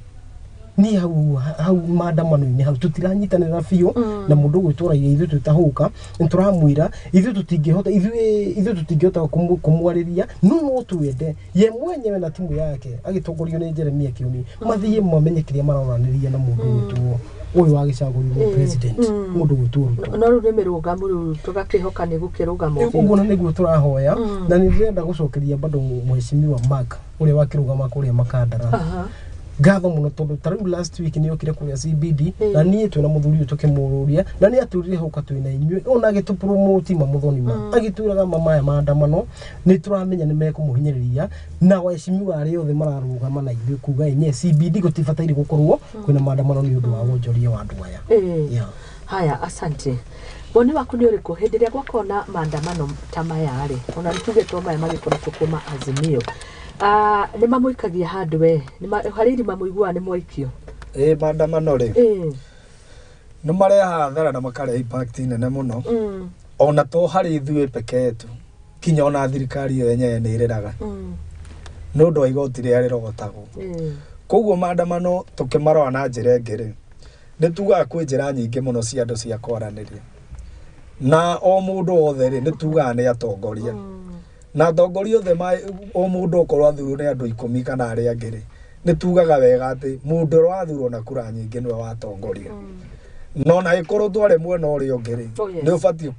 niĩ hau hau maandamano-inĩ hau tũtiranyitanĩra biũ na mũndũ ũgwĩtwo Raila. Ithuĩ twĩtahũka nĩ tũramwĩra ithuĩ tũtingĩhota, ithuĩ tũtingĩhota kũmwarĩria, no twende ye mwenyewe na timu yake agĩtongorio nĩ Jeremia Kioni mathiĩ mamenye kĩrĩa maroranĩria na mũndũ ũgwĩtwo ũyũ wagĩcagũrirwo president, mũndũ ũgwĩtwo Ruto. No rĩu nĩ mĩrũgamo, rĩu tũgakĩhoka nĩ gũkĩrũgama biũ. Ũguo na nĩguo tũrahoya na nĩ ndĩrenda gũcokeria bado mheshimiwa Mark ũrĩa wakĩrũgama kũrĩa Makandara ngatho mũno tondũ ta rĩu last week nĩ okire kũrĩa CBD na niĩ twĩna mũthuri ũyũ tũkĩmũrũria na nĩ atwĩrire hoka twĩna inyuĩ ona agĩtũpromote ma Mũthoni ma agĩtwĩraga ma maya maandamano nĩ tũramenya nĩ mekũmũhinyĩrĩria na waheshimiwa arĩa othe mararũgama na ithuĩ kuga enyewe CBD gũtibataire gũkorwo kwĩna maandamano nĩ ũndũ wa wonjoria wa andũ aya. Yeah. Haya, asante. Woni waku nĩ ũrĩkũ hĩndĩ ĩrĩa gwakorwo na maandamano ta maya rĩ, ona nĩ tugĩtwo maya magĩkoretwo kuma Azimio? Ah, nĩ mamũikagia handũ we. Harĩ irima mũiguaga nĩ mwaikio? Ĩ, maandamano rĩ nĩ marehaga hathara na makarehe impact nene mũno, ona to harĩ ithuĩ peke yetu, kinya ona thirikari ĩyo yenyewe nĩ ĩrĩraga nĩ ũndũ wa igoti rĩrĩa rĩrogotagwo. Koguo maandamano tũkĩmarora na njĩra ĩngĩ rĩ, nĩ tugaga kwĩ njĩra nyingĩ mũno cia andũ cia kwaranĩria na o mũndũ wothe rĩ, nĩ tugaga nĩ atongoria na atongoria othe o mũndũ okorwo athurwo nĩ andũ 10 kana arĩa angĩ rĩ, nĩ tugaga wega atĩ mũndũ ũrĩa wathurwo na kura nyingĩ nĩwe watongoria, no na ĩkorwo tware mwena ũrĩa ũngĩ rĩ, nĩ ũbatiĩ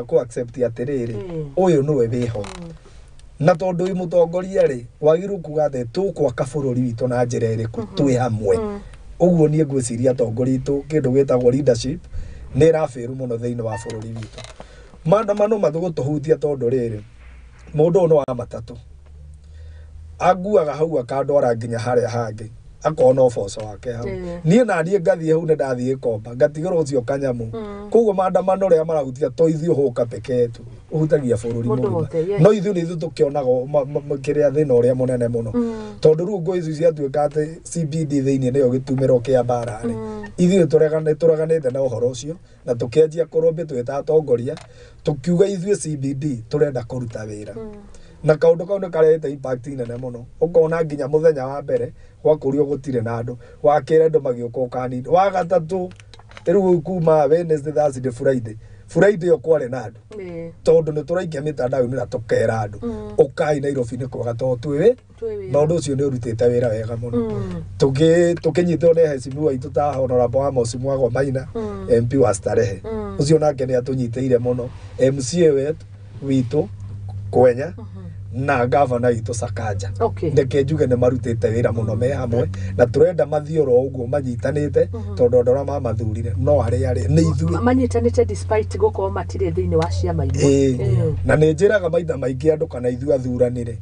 kũ accept atĩrĩrĩ, ũyũ nĩwe wĩho, na tondũ wĩ mũtongoria rĩ, wagĩrĩirwo kuga atĩ tũkwaka bũrũri witũ na njĩra ĩrĩkũ twĩ hamwe. Ũguo niĩ ngwĩciria atongoria aitũ kĩndũ gĩtagwo leadership nĩ ĩrabĩru mũno thĩinĩ wa bũrũri witũ. Maandamano matũgũtũhutia tondũ rĩrĩ, mũndũ ũyũ nĩ wa matatũ, anguaga hau akandwara nginya harĩa hangĩ akona ũboco wake hau. Niĩ na niĩ ngathiĩ hau nĩ ndathiĩ komba ngatigĩrwo ũcio kanyamũ. Koguo maandamano rĩrĩa marahutia to ithuĩ hũka peke yetu, ũhutagia bũrũri Mũndũ mũgima. wothe, yes. No ithuĩ nĩ ithuĩ tũkĩonaga kĩrĩa thĩna ũrĩa mũnene mũno, tondũ rĩu ngũ ici ciatuĩka atĩ CBD thĩinĩ nĩyo gĩtumĩro kĩa mbara rĩ, ithuĩ tũreganĩte na ũhoro ũcio na tũkĩanjia kũrũmbĩ twĩ ta atongoria tũkiuga ithuĩ CBD tũrenda kũruta wĩra, na kaũndũ kau nĩ karehete impact nene mũno. Ũkona nginya mũthenya wa mbere gwakũrio gũtirĩ na andũ, wa kerĩ andũ magĩũka ũkanini, wa gatatũ rĩu kuma Wednesday, Thursday, Friday, Friday ĩyo kwarĩ na andũ tondũ nĩ tũraikia mĩtandao-inĩ na tũkera andũ ũkai Nairobi nĩ kwega tondũ twĩ Twĩ wĩra. Na ũndũ ũcio nĩ ũrutĩte wĩra wega mũno. Tũkĩnyitwo nĩ heshimiwa aitũ ta Honorable Amos Mwago Maina, MP wa Starehe, ũcio nake nĩ atũnyitĩire mũno, MCA wetu witũ Kwenya. Na gavana witũ Sakaja. Okay. Reke njuge nĩ marutĩte wĩra mũno me hamwe, na tũrenda mathiĩ oro ũguo manyitanĩte, tondũ andũ arĩa mamathurire no arĩa arĩ nĩ ithuĩ. Manyitanĩte despite gũkorwo matirĩ thĩinĩ wa ciama imwe. Ĩĩ. Na nĩ njĩraga maitha maingĩ andũ kana ithuĩ athuranĩre,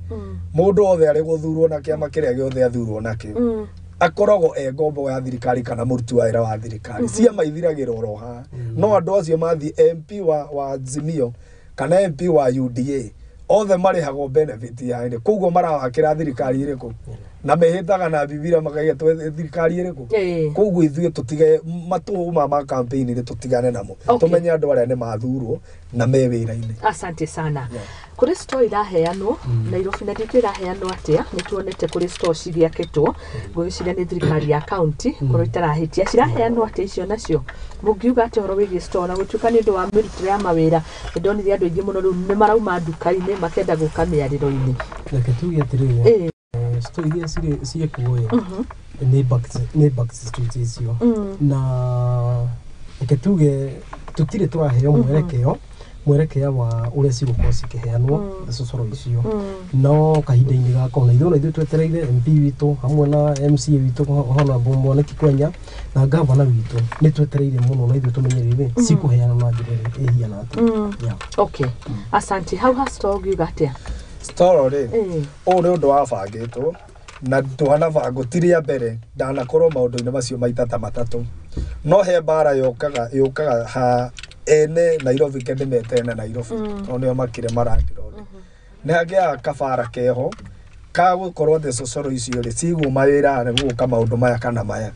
mũndũ othe arĩ gũthurwo na kĩama kĩrĩa gĩothe athurwo nakĩo, akoragwo e ngombo ya thirikari kana mũruti wa wĩra wa thirikari. Ciama ithiragĩra oro haha, no andũ acio mathiĩ MP wa Azimio kana MP wa UDA, othe marĩhagwo benefit ya ĩrĩ, koguo marawakĩra thirikari ĩrĩkũ na mehĩtaga na Bibilia makaiga twe thirikari ĩrĩkũ. Koguo ithuĩ tũtige matũma ma campaign rĩ, tũtigane namo. Tũmenye andũ arĩa nĩ mathurwo na me wĩra-inĩ. Asante sana. Kũrĩ store iraheanwo Nairobi, na ndikĩ iraheanwo atĩa, nĩ tuonete kũrĩ store cigĩakĩtwo, ngwĩciria nĩ thirikari ya county, korwo itarahĩtia. Ciraheanwo atĩa icio nacio? Mũngiuga atĩa ũhoro wĩgiĩ store? Na gũtuĩka nĩ ũndũ wa mĩrutĩre ya mawĩra, nĩ ndonire andũ aingĩ mũno rĩu nĩ marauma nduka-inĩ makenda gũka mĩarĩro-inĩ. Reke tuge atĩrĩrĩ, store iria cirĩ ciĩkuo ĩ, nĩ back street icio, na reke tuge tũtirĩ tũraheo mwerekeo wa ũrĩa cigũkorwo cikĩheanwo cocoro icio, no kahinda-inĩ gaka ona ithuĩ twetereire MP witũ hamwe na MCA witũ Honorable Mwaniki Kwenya na gavana witũ, nĩ twetereire mũno na ithuĩ tũmenye rĩrĩ cikũheanwo na njĩra ĩrĩa ĩhiana atĩa. Yeah. Okay, asante. Hau ha store ũngiuga atĩa? Store rĩ, ũyũ nĩ ũndũ wabangĩtwo na twanabangwo ti rĩa mbere. Ndanakorwo maũndũ-inĩ macio maita ta matatũ, no he mbara yũkaga ha ene Nairobi, ke ndĩmete ene Nairobi tondũ nĩo makĩrĩ marandironi. Nĩ hagĩaga kabara keho ka gũkorwo atĩ cocoro icio rĩ cigwo mawĩra nĩ gũka maũndũ maya kana maya,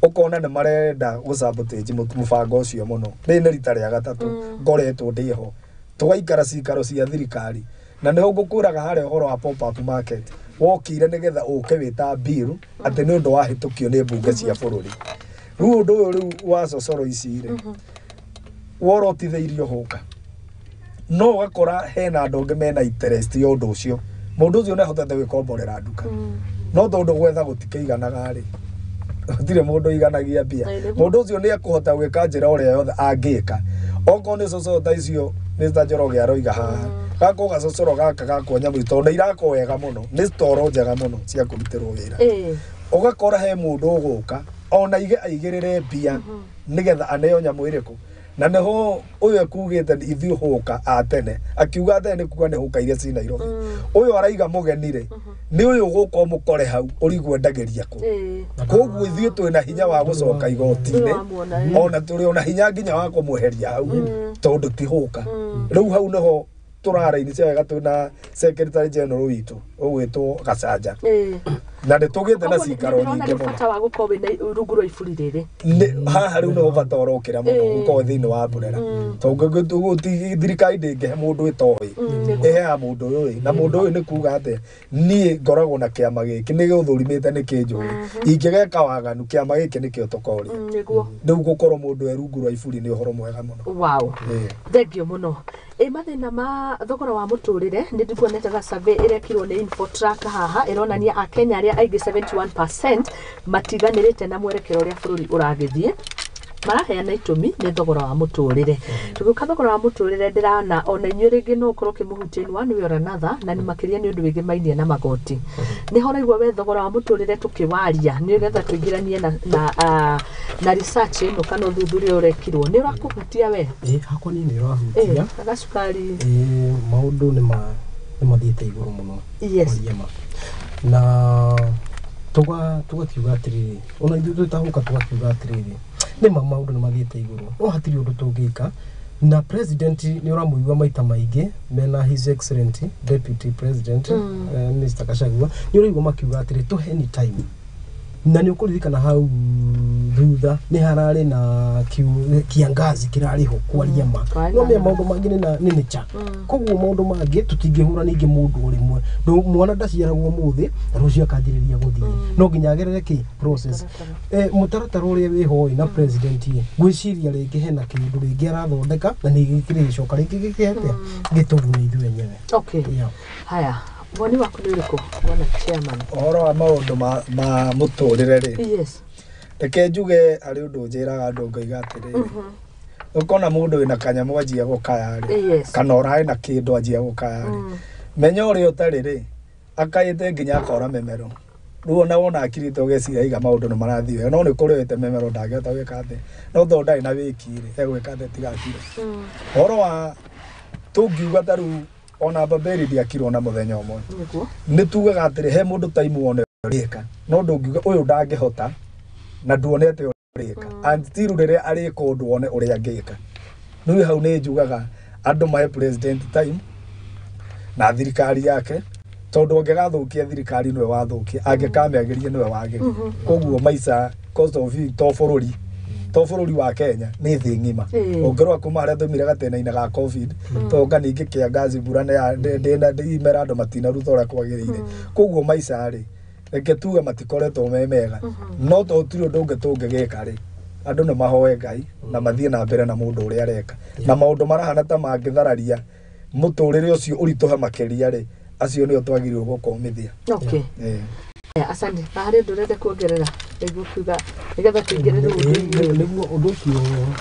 ũkona nĩ marenda gũsabotage mũbango ũcio mũno. Rĩrĩ nĩ rita rĩa gatatũ ngoretwo ndĩho, tũgaikara cikaro cia thirikari, na nĩho ngũkwĩraga harĩa ũhoro wa pop up market wokire nĩgetha ũke wĩta bill atĩ nĩ ũndũ wahĩtũkio nĩ mbunge cia bũrũri. Rĩu ũndũ ũyũ rĩu wa cocoro ici rĩ, worotithĩirio hũka, no ũgakora hena andũ angĩ mena interest ya ũndũ ũcio. Mũndũ ũcio nĩ ahotete gwĩkomborera nduka, no tondũ gwetha gũtikĩiganaga rĩ, gũtirĩ mũndũ ũiganagia mbia. Ĩĩ, nĩguo. Mũndũ ũcio nĩ ekũhota gwĩka njĩra ũrĩa yothe angĩka, okorwo nĩ cocoro ta icio Mr. Njoroge aroiga haha, gako gacocoro gaka gakwo nyamũ, tondũ nĩ irakwo wega mũno, nĩ storo njega mũno cia kũrutĩrwo wĩra. Ũgakora he mũndũ ũgũka ona aige aigĩrĩre mbia nĩgetha aneo nyamũ ĩrĩkũ, na nĩho ũyũ ekugĩte ithuĩ hũka a tene, akiuga tene nĩ kuga nĩ hũka iria ci Nairobi. Ũyũ araiga mũgeni rĩ, nĩ ũyũ ũgũka ũmũkore hau ũrigwo endagĩria kũ. Koguo ithuĩ twĩna hinya wa gũcoka igoti-inĩ. Nĩ wamuona, ĩĩ. Ona tũrĩ ona hinya nginya wa kũmweheria hau tondũ ti hũka. Rĩu hau nĩho tũraraini cia wega twĩna secretary general witũ ũgwĩtwo Gacanja, na nĩ tũgĩte na cikaro Ndĩrona nyingĩ rĩu mũno. Bata wa gũkorwo wĩna rungu rwa iburi rĩrĩ. Haha rĩu nĩho bata ũrokĩra mũno, gũkorwo thĩinĩ wa mburera, tondũ thirikari ndĩngĩhe mũndũ ĩtoĩ, ĩheaga mũndũ ũyũ ĩ, na mũndũ ũyũ nĩ kuga atĩa, niĩ ngoragwo na kĩama gĩkĩ nĩ gĩũthũrimĩte, nĩ kĩnjũĩ, ingĩgeka waganu kĩama gĩkĩ nĩkĩo tũkoria. Rĩu gũkorwo mũndũ e rungu rwa iburi nĩ ũhoro mwega mũno. Wow. Thengio mũno. Ĩ mathĩna ma thogora wa mũtũrĩre, nĩ ndikuonete ga survey ĩrekirwo nĩ Infotrack haha, ĩronania akenya arĩa aingĩ 71% matiganĩrĩte na mwerekero ũrĩa bũrũri ũragĩthiĩ, maraheana itũmi nĩ thogora wa mũtũrĩre. Tũgĩũka thogora wa mũtũrĩre, ndĩrana ona inyuĩ rĩngĩ no ũkorwo ũkĩmũhutia in one way or another, na nĩ makĩria nĩ ũndũ wĩgĩmainie na magoti. Nĩ horaigua we thogora wa mũtũrĩre tũkĩwaria, nĩgetha tũingĩranie na research ĩno kana ũthuthuria ũrekirwo, nĩ ũrakũhutia we? Ĩ, hakwa niĩ nĩ ũrahutia. Gacukari. Ĩ, maũndũ nĩ mathiĩte igũrũ mũno. Kwaria ma, na tugakiuga atĩrĩrĩ, ona ithuĩ twĩtahũka tugakiuga atĩrĩrĩ, nĩ ma maũndũ nĩ mathiĩte igũrũ, no hatirĩ ũndũ tũngĩka. Na president nĩ ũramũigua maita maingĩ mena his excellent deputy president, Mr. Gachagua, nĩ ũraigua makiuga atĩrĩ tũheni time, na nĩ ũkũririkana hau thutha nĩ hararĩ na kiangazi kĩrarĩ ho, kwaria ma. Kwarĩ no na mea maũndũ mangĩ nĩ nature, koguo maũndũ mangĩ tũtingĩhũra ningĩ mũndũ o rĩmwe. Mwana ndaciaragwo ũmũthĩ na rũciũ akanjĩrĩria gũthiĩ, no nginya agerere kĩ process, mũtaratara ũrĩa wĩho ĩ na president ĩ, ngwĩciria rĩngĩ hena kĩndũ rĩngĩ arathondeka na nĩ kĩrĩcoka rĩngĩ gĩkĩte gĩtũgune ithuĩ enyewe. Okay. Yeah. Haya, woni waku nĩ ũrĩkũ, bwana chairman? Ũhoro wa maũndũ ma mũtũrĩre rĩ, reke njuge harĩ ũndũ njĩraga andũ, ngaiga atĩrĩrĩ, ũkona mũndũ wĩna kanyamũ anjia gũkaya rĩ, kana ũrarĩ na kĩndũ anjia gũkaya rĩ, Menya ũrĩa ũtarĩ rĩ, akaĩte nginya akora memero. Rĩu ona wona akirĩte ũgeciria iga maũndũ nĩ marathiĩ wega, no nĩ kũrĩ wĩte memero ndangĩhota gwĩka atĩa. No tondũ ndarĩ na wĩki rĩ, egwĩka atĩa tiga akire. Ũhoro wa tũngiuga ta rĩu ona Babeli ndiakirwo na mũthenya ũmwe. Nĩguo. Nĩ tugaga atĩrĩ, he mũndũ time wone ũrĩka, no ndũngiuga ũyũ ndangĩhota na nduonete ũrĩka. Until rĩrĩa arĩka ũndũ wone ũrĩa angĩka. Rĩu hau nĩ njugaga andũ mahe president time na thirikari yake, tondũ angĩgathũkia thirikari nĩwe wathũkia, angĩkamĩagĩria nĩwe wagĩria. Koguo maica cost of living to bũrũri, to bũrũri wa Kenya nĩ thĩ ng'ima. Ũngĩrora kuma harĩa twaumire gatĩna-inĩ ga COVID, tonga ningĩ kĩa ngaci mbura nĩ imera andũ matinaruta ũrĩa kwagĩrĩire. Koguo maica rĩ, reke tuge matikoretwo me mega, no to gũtirĩ ũndũ ũngĩ tũngĩgĩka rĩ, andũ nĩ mahoe Ngai na mathiĩ na mbere na mũndũ ũrĩa areka. Na maũndũ marahana ta mangĩthararia mũtũrĩre ũcio ũritũhe makĩria rĩ, acio nĩo twagĩrĩirwo gũkũmithia. Okay. Asante. Na harĩ ũndũ ũrenda kuongerera nĩguo kuga nĩgetha tũingĩre rĩu ũndũ-inĩ? Nĩguo ũndũ ũcio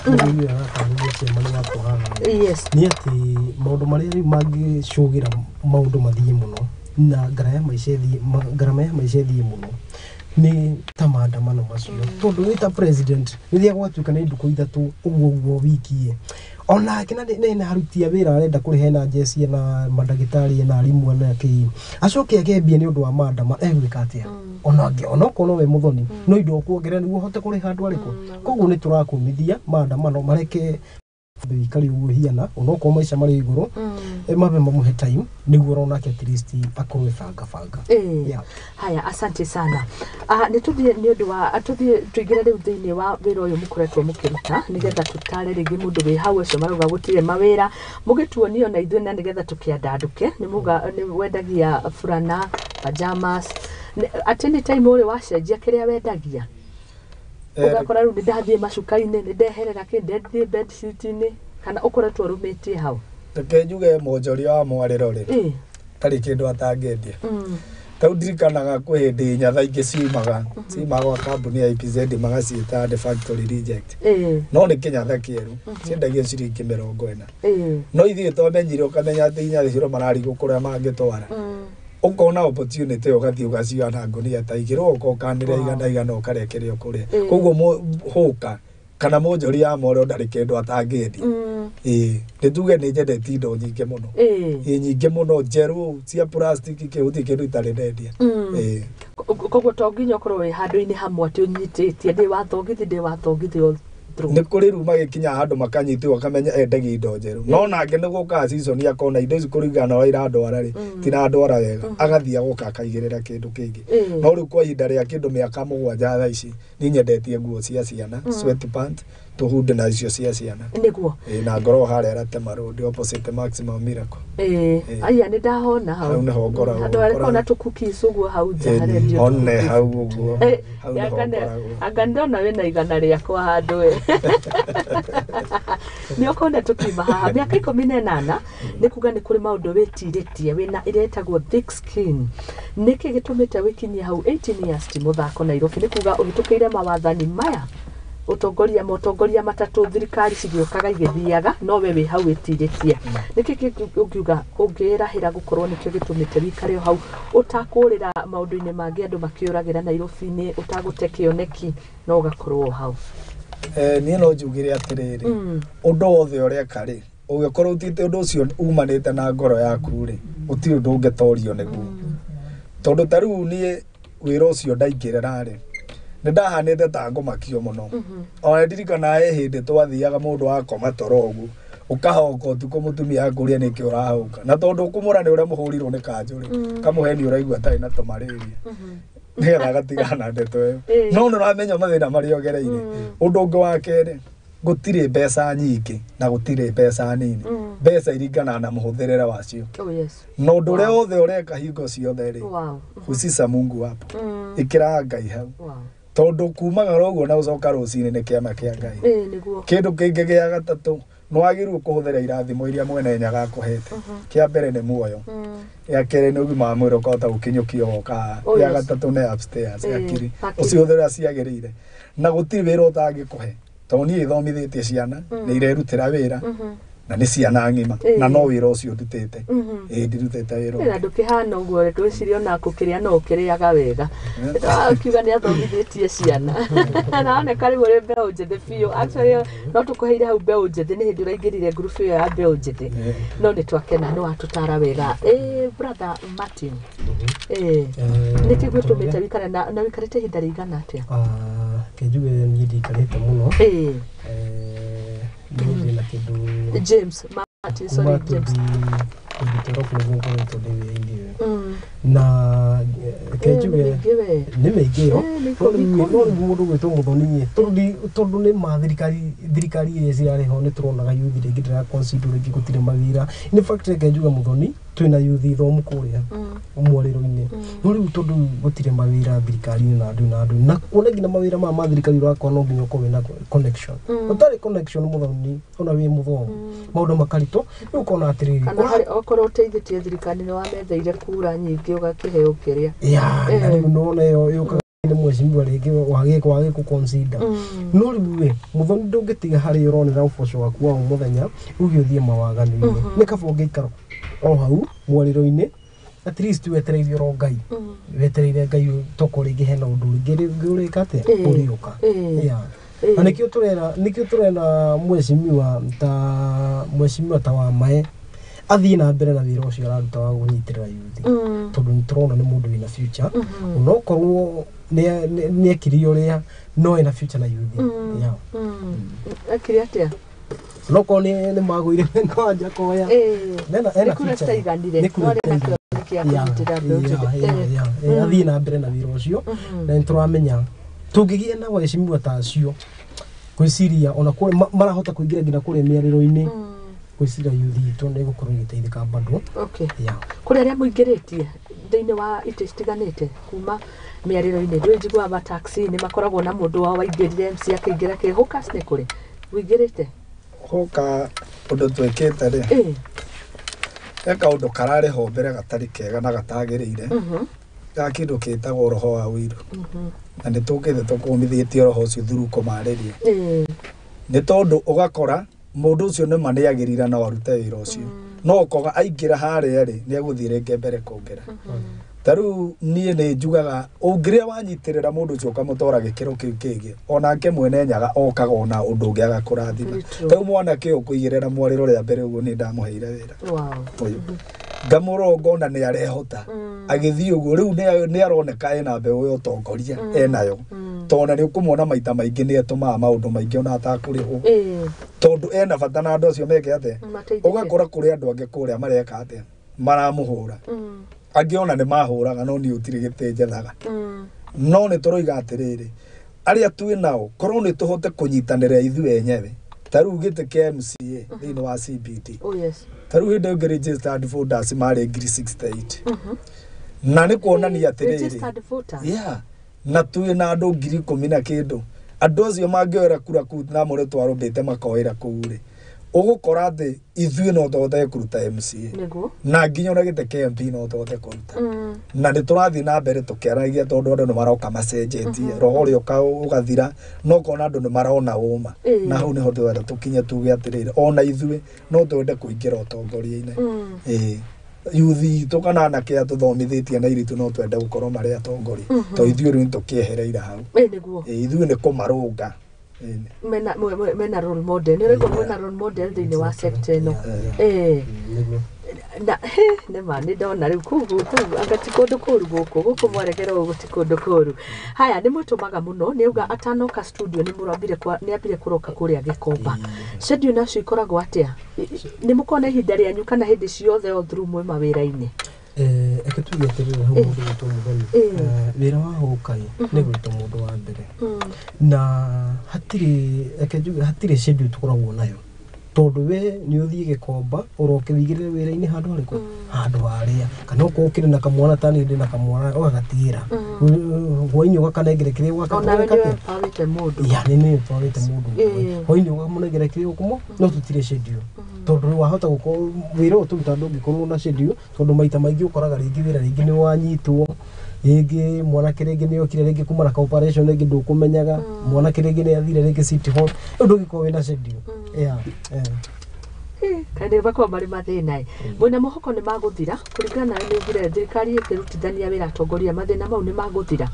mũrĩmi aratarĩria cemania wa kwaga Yes. nĩ atĩ maũndũ marĩa rĩu mangĩcũgĩra maũndũ mathiĩ mũno na ngarama ya maica ĩthiĩ mũno nĩ ta maandamano macio, tondũ wĩ ta president rĩrĩa gwatuĩka nĩ ndukũ ithatũ ũguo ũguo wiki ĩ, onake na nĩ aruti a wĩra arenda kũrĩha na njeci na mandagĩtarĩ na arimũ na kĩ, acoke agembia nĩ ũndũ wa maandamano, egwĩka atĩa? Ona onokorwo no we mũthoni, no indo ũkuongerera nĩguo ũhote kũrĩha andũ arĩkũ. Koguo nĩ tũrakũmithia maandamano mareke wĩikare ũguo hiana, onokorwo maica marĩ igũrũ, mabe mamũhe time nĩguo onake at least akorwo banga banga. Haya, asante sana. Nĩ tũthiĩ nĩ ũndũ wa tũthiĩ tũingĩre rĩu thĩinĩ wa wĩra ũyũ mũkoretwo mũkĩruta, nĩgetha tũtare rĩngĩ mũndũ wĩ hau ũcio marauga gũtirĩ mawĩra, mũgĩtuonio na ithuĩ na nĩgetha tũkĩandandũke. Nĩ muga nĩ wendagia burana, pajamas, at any time ũrĩ wacenjia kĩrĩa wendagia, ũgakora rĩu nĩ ndathiĩ macuka-inĩ, nĩ ndeherera kĩ, ndathiĩ bedsheet-inĩ, kana ũkoretwo ũrũmĩtie hau? Reke njuge mwonjoria wa mwarĩro rĩ, tarĩ kĩndũ atangĩendia. Tau ndirikanaga kwĩ hĩndĩ nyatha ingĩ ciumaga gwa kambuni ya EPZ magaciĩta the factory reject, no nĩ kĩnyatha kĩerũ, ciendagio ciringi 40. No ithuĩ twamenyire ũkamenya atĩ inyatha icio mararigwo kũrĩa mangĩtwara, ũkona opportunity ũgathiĩ ũgacioya na ngũnia ta igĩrĩ, ũgoka ũkanĩrĩra igana igana ũkarĩa kĩrĩa ũkũrĩa. Koguo hũka kana mwonjoria wa mwarĩro ndarĩ kĩndũ atangĩendia. Nĩ tuge nĩ nyendete indo nyingĩ mũno, nyingĩ mũno njerũ cia plastic, gũtirĩ kĩndũ itarĩ ndendia. Koguo to nginya ũkorwo wĩ handũ-inĩ hamwe atĩ ũnyitĩtie ndĩ wa thogithi, ndĩ wa thogithi all through. Nĩ kũrĩ rĩu magĩkinya handũ makanyitwo akamenya endagia indo njerũ, no nake nĩ gũkaga season akona indo ici kũringana na ũrĩa irandwara rĩ, tirandwara wega, agathiĩ agoka akaigĩrĩra kĩndũ kĩngĩ. No rĩu kwa ihinda rĩa kĩndũ mĩaka 7 thaa ici niĩ nyendetie nguo cia ciana, sweatpant, tũhunde na icio cia ciana. Nĩguo. Na ngorwo harĩa Ratema Road opposite Maximum Miracle. Aya nĩ ndahona hau. Hau nĩho ngoragwo. Andũ arĩa kona tũ cookies ũguo hau nja harendio. One hau ũguo. Hau nĩho ngoragwo. Anga ndona wĩna igana rĩakwa handũ we. Nĩ ũkona tũkiuma haha mĩaka 18 nĩ kuga nĩ kũrĩ maũndũ wĩtirĩtie wĩna ĩrĩa ĩtagwo thick skin. Nĩkĩ gĩtũmĩte wĩkinyie hau 18 years ti mũthako Nairobi? Nĩ kuga ũhĩtũkĩire mawathani maya, ũtongoria motongoria matatũ, thirikari cigĩũkaga igĩthiaga, no we wĩ hau wĩtirĩtie. Nĩkĩ ũngiuga ũngĩrahĩra gũkorwo nĩkĩo gĩtũmĩte wĩikare o hau ũtakũrĩra maũndũ-inĩ mangĩ andũ makĩũragĩra Nairobi-inĩ, ũtagũte kĩoneki no ũgakorwo o hau? Niĩ no njugire atĩrĩrĩ, ũndũ wothe ũreka rĩ, ũngĩkorwo ũtĩte ũndũ ũcio umanĩte na ngoro yaku rĩ, gũtirĩ ũndũ ũngĩtorio nĩguo. Tondũ ta rĩu niĩ wĩra ũcio ndaingĩrĩra rĩ, nĩ ndahanĩte ta ngũmakio mũno. Ona ndirikanaga he hĩndĩ twathiaga mũndũ akoma toro ũguo, ũkahonga ũtukũ mũtumia akũria nĩkĩ ũrahonga, na tondũ ũkũmũra nĩ ũrĩa mũhũrirwo nĩ kanjũ rĩ, kamũheni ũraigua atarĩ na tũmarĩria nĩgetha agatigana na ndeto ĩyo. No nĩ ũramenya mathĩna marĩa ũgereire. Ũndũ ũngĩ wa kerĩ, gũtirĩ mbeca nyingĩ na gũtirĩ mbeca nini. Mbeca iringanaga na mũhũthĩrĩre wacio. Na ũndũ ũrĩa wothe ũreka hingo ciothe rĩ, husisha Mungu hapo, ĩkĩra Ngai hau. Tondũ kumaga ũguo na ũcoka rũcinĩ nĩ kĩama kĩa Ngai. Kĩndũ kĩngĩ gĩa gatatũ, nĩ wagĩrĩirwo kũhũthĩra irathimo iria mwene Nyaga akũhete. Kĩa mbere nĩ muoyo, gĩa kerĩ nĩ ũgima wa mwĩrĩ ũkahota gũkinyũkia ũgoka haha, gĩa gatatũ nĩ upstairs hakiri, ũcihũthĩre ciagĩrĩire. Na gũtirĩ wĩra ũtangĩkũhe, tondũ niĩ thomithĩtie ciana, nĩ irerutĩra wĩra, Na nĩ ciana ng'ima na no wĩra ũcio ndutĩte. Ĩĩ, ndirutĩte wĩra Na ũngĩ. ndũkĩhana ũguo, ngwĩciria ona kũkĩrĩa no ũkĩrĩaga wega. Akiuga nĩ athomithĩtie ciana na oneka rĩu ũrĩ mbeũ njĩthĩ biũ. Actually no tũkũheire hau mbeũ njĩthĩ, nĩ hĩndĩ ũraingĩrire ngurubu ĩyo ya mbeũ njĩthĩ, no nĩ twakena nĩ watũtara wega. Ĩ brother Martin, ĩ nĩkĩ gwĩtũmĩte wikare na wĩikarĩte ihinda rĩigana atĩa? Kĩnjuge niĩ ndiikarĩte mũno. Niĩ ndĩna kĩndũ James Martin, sorry, James. 2012 nĩguo ngoretwo ndĩ wĩra-inĩ ũyũ, na kenjuge Mĩingĩ we. Nĩ mĩingĩ ĩyo. Nĩ No 10. rĩu no rĩu mũndũ gwĩtwo mũthoni tondũ nĩ ma thirikari iria cirarĩ ho, nĩ tũronaga youth rĩngĩ ndĩra consider, rĩngĩ gũtirĩ mawĩra. In fact, reke njuge mũthoni, twĩna youth ithomu kũrĩa mwarĩro-inĩ, no rĩu tondũ gũtirĩ mawĩra thirikari-inĩ na andũ na andũ na kuona nginya mawĩra maya ma thirikari ũrakora no nginya ũkorwo wĩna connection. Ũtarĩ connection, mũthoni, ona wĩ mũthomu, maũndũ makaritũ. Rĩu ũkona atĩrĩrĩ, Kana harĩ okorwo ũteithĩtie thirikari, nĩ wametheire kura nyingĩ, ũgakĩheo kĩrĩa. Ya, na rĩu nona ĩyo yũkaga nĩ mheshimiwa rĩngĩ wagĩ kũ consider. No rĩu we mũthoni ndũngĩtiga harĩa ũronera ũboco waku wa o mũthenya uge ũthiĩ mawaganu-inĩ. Nĩ kaba ũngĩikara o hau mwarĩro-inĩ, at least wetereire oro Ngai, wetereire Ngai toko rĩngĩ hena ũndũ rĩngĩ rĩngĩ ũrĩka atĩa, ũrĩũka. Yeah. Na nĩkĩo tũrera mheshimiwa ta wa Mae athiĩ na mbere na wĩra ũcio araruta wa kũnyitĩrĩra youth, tondũ nĩ tũrona nĩ mũndũ wĩna future, onokorwo nĩ ekire ũrĩa, no ena future na youth. Yeah. Ekire atĩa? Onokorwo nĩ magũire kwanja koya, ena Nĩ kura future. citaiganire, Nĩ kura no arĩ na citaiganire. kĩoneki gĩa kũnyitĩrĩra mbeũ njĩthĩ. Athiĩ na mbere na wĩra ũcio, na nĩ tũramenya tũngĩgĩa na waheshimiwa ta acio, gwĩciria ona kũrĩa marahota kũingĩra nginya kũrĩa mĩarĩro-inĩ, gwĩciria youth itũ nĩ ĩgũkorwo ĩgĩteithĩka bado. Yeah. Kũrĩ arĩa mũingĩrĩtie thĩinĩ wa itĩ citiganĩte kuma mĩarĩro-inĩ, ndũĩ njiguaga mataxi nĩ makoragwo na mũndũ wao waingĩrire MC akĩingĩra kĩ Hawkers, nĩ kũrĩ ũingĩrĩte? Hoka ũndũ twĩkĩte rĩ, he kaũndũ kararĩ ho mbere gatarĩ kega na gatagĩrĩire, ga kĩndũ kĩtagwo roho wa ũiru, na nĩ tũkĩte tũkũmithĩtie roho ũcio through kũmarĩria, nĩ tondũ ũgakora mũndũ ũcio nĩ ma nĩ agĩrĩire no arute wĩra ũcio, no ũkoga aingĩra harĩa rĩ, nĩ egũthiĩ rĩngĩ mbere kũngĩra. Ta rĩu niĩ nĩ njugaga ũngĩrĩa wanyitĩrĩra mũndũ ũcio ũkamũtwara gĩkĩro kĩu kĩngĩ, onake mwene Nyaga okaga ona ũndũ ũngĩ agakũrathima. Very true. Ta rĩu mwanake ũyũ kũigĩrĩra mwarĩro rĩa mbere ũguo, nĩ ndamũheire wĩra ũyũ, ngamũrora ngona nĩ arehota agĩthiĩ ũguo. Rĩu nĩ aroneka ena mbeũ ya ũtongoria enayo, tondũ nĩ ũkũmwona maita maingĩ nĩ etũmaga maũndũ maingĩ ona atakũrĩhwo, tondũ ena bata na andũ acio meke atĩa? Mateithĩke. Ũgakora kũrĩ andũ angĩ kũrĩa mareka atĩa, maramũhũra. Angĩ ona nĩ mahũraga, no niĩ gũtirĩ gĩtĩ njethaga. No nĩ tũroiga atĩrĩrĩ, arĩa twĩ nao korwo nĩ tũhote kũnyitanĩra ithuĩ enyewe, ta rĩu gĩtĩ kĩa MCA thĩinĩ wa CBD, Oh yes. Ta rĩu hĩndĩ ĩyo registered voters marĩ 68,000, na nĩ kuonania atĩrĩrĩ, Registered voters. Yeah, na twĩ na andũ 10,000 na kĩndũ. Andũ acio mangĩoera kura kũu na mũrĩ twarũmbĩte makoĩra kũu rĩ, ũgũkora atĩ ithuĩ no tũhote kũruta MCA na nginya ona gĩtĩ kĩa MP no tũhote kũruta. Na nĩ tũrathiĩ na mbere tũkĩaragia, tondũ andũ nĩ maroka macenjetie roho ũrĩa ũgathira, no ũkona andũ nĩ marona ũma. Na hau nĩho ndĩrenda tũkinye, tuge atĩrĩrĩ, ona ithuĩ no twende kũingĩra ũtongoria-inĩ. Ĩĩ, yuthi itũ kana anake aya tũthomithĩtie na airĩtu no twende gũkorwo marĩ atongoria, to ithuĩ rĩu nĩtũkĩehereire hau. Ĩĩ, nĩguo. Ĩĩ, ithuĩ nĩ kũmarũnga. Ĩĩ. Mena role model, nĩ ũraigua mwena role model thĩinĩ wa sector ĩno. Ĩĩ. Nĩguo. Na he nĩ ma nĩ ndona rĩu kũu anga ti kũndũ kũru gũkũ mwaregera ũũ, ti kũndũ kũru. Haya, nĩ mwĩtũmaga mũno, nĩ auga atanoka studio nĩ mũrambire nĩ ambire kũroka kũrĩa Gĩkomba. Schedule nacio ikoragwo atĩa? Nĩ mũkorwo na ihinda rĩanyu kana hĩndĩ ciothe all through mwĩ mawĩra-inĩ? Reke tuge atĩrĩrĩ, hau mũndũ gwĩtwo mũthoni, wĩra wa hũkai nĩ gwĩtwo mũndũ wa mbere, na hatirĩ, reke njuge hatirĩ schedule tũkoragwo nayo, tondũ we nĩ ũthiĩ Gĩkomba ũroke wĩigĩrĩre wĩra-inĩ handũ harĩkũ, handũ harĩa, kana okorwo ũkĩrĩ na kamwana, ta niĩ ndĩ na kamwana, ũgagatigĩra hwainĩ ũgakanengere kĩrĩa Onawe ũgaka nĩ wepawĩte mũndũ. Ya, nĩ twarĩte mũndũ hwainĩ ũkamũnengera kĩrĩa ũkũmũ, no tũtirĩ schedule, tondũ wahota gũkorwo wĩra ũyũ tũrutaga ndũngĩkorwo na schedule, tondũ maita maingĩ ũkoraga rĩngĩ wĩra rĩngĩ nĩ wanyitwo, rĩngĩ mwanake rĩngĩ nĩ okire rĩngĩ kuma na operation, rĩngĩ ndũkũmenyaga mwanake rĩngĩ nĩ athire rĩngĩ City Hall, rĩu ndũngĩkorwo wĩna schedule. Yeah. Kaĩ makoragwo marĩ mathĩna ĩ. Mwĩna mũhoko nĩ magũthira kũringana nawe nĩ ugire thirikari ĩkĩrutithania wĩra atongoria mathĩna mau nĩ magũthira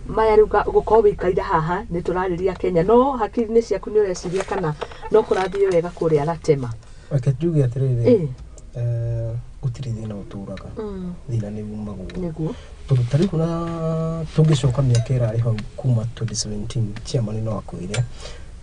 maya rĩu gũkorwo wĩikaire haha nĩ tũrarĩria Kenya no hakiri-inĩ ciaku nĩ ũreciria kana no kũrathiĩ wega kũrĩa Latema. Reke njuge atĩrĩrĩ, Ĩ. Gũtirĩ thĩna ũtũraga, thĩna nĩ umagwo. Nĩguo. Tondũ ta rĩu na tũngĩcoka mĩaka ĩrarĩ hau kuma 2017, chairman no akwĩre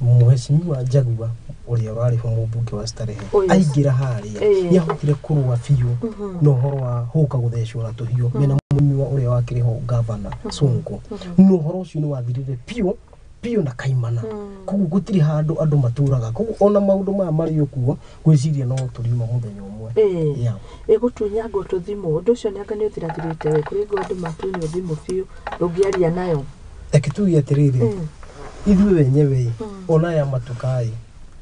Mheshimiwa Njagua ũrĩa ũrarĩ ho mũmbunge wa Starehe, Oh, yes. aingĩra harĩa nĩ ahotire kũrũa biũ na ũhoro wa hũka gũthecwo na tũhiũ mena mũnyua ũrĩa wakĩrĩ ho gavana Sonko, na ũhoro ũcio nĩ wathirire biũ biũ na kaimana. Koguo gũtirĩ handũ andũ matũraga, koguo ona maũndũ maya marĩ okuo ngwĩciria no tũriuma mũthenya ũmwe. Yeah. Ĩgũtunyangwo tũthimũ ũndũ ũcio nĩ anga nĩ ũthirathirĩte we kũrĩ ngo andũ matunywo thimũ biũ ndũngĩaria nayo. Reke tuge atĩrĩrĩ, ithuĩ wenyewe ona aya matukaĩ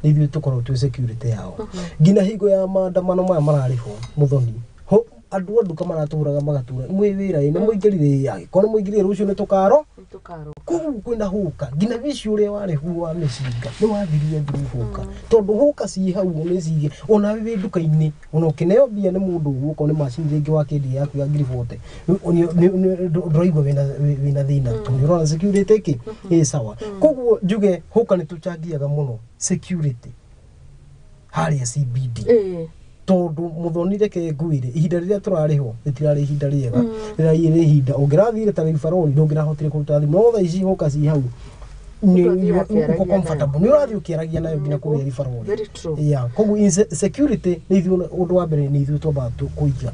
nĩ ithuĩ tũkoragwo twĩ security yao nginya hingo ya maandamano maya mararĩ ho mũthoni ho andũ a nduka maratũraga magatura mwĩ wĩra ĩ nĩ mũingĩrire ĩ angĩkorwo nĩ mũingĩrire rũciũ nĩ tũkaro. Tũkaro. Koguo kwĩna hũka nginya wici ũrĩa warĩ huo wa mĩcinga nĩ wathirire through hũka, tondũ hũka ciĩ hau nĩ cige ona wĩ nduka-inĩ ona ũkĩneo mbia nĩ mũndũ ũguo okorwo nĩ macini rĩngĩ wakĩendia yaku ya ngiri 40 ndũraigua wĩna thĩna tondũ nĩ ũrona security ĩkĩ ĩ sawa. Koguo njuge hũka nĩ tũchangiaga mũno security harĩa CBD, tondũ mũthoni reke ngwĩre ihinda rĩrĩa tũrarĩhwo rĩtirarĩ ihinda rĩega, rĩrarĩ ihinda ũngĩrathire ta rĩu barori ndũngĩrahotire kũruta thimũ, no thaa ici hũka ci hau Mũndũ athiĩ akĩaragia uko comfortable nĩ ũrathiĩ ũkĩaragia nayo nginya kũrĩa ribarori. Very true. Yeah, koguo security nĩ ithuĩ, ũndũ wa mbere nĩ ithuĩ twambaga kũiga.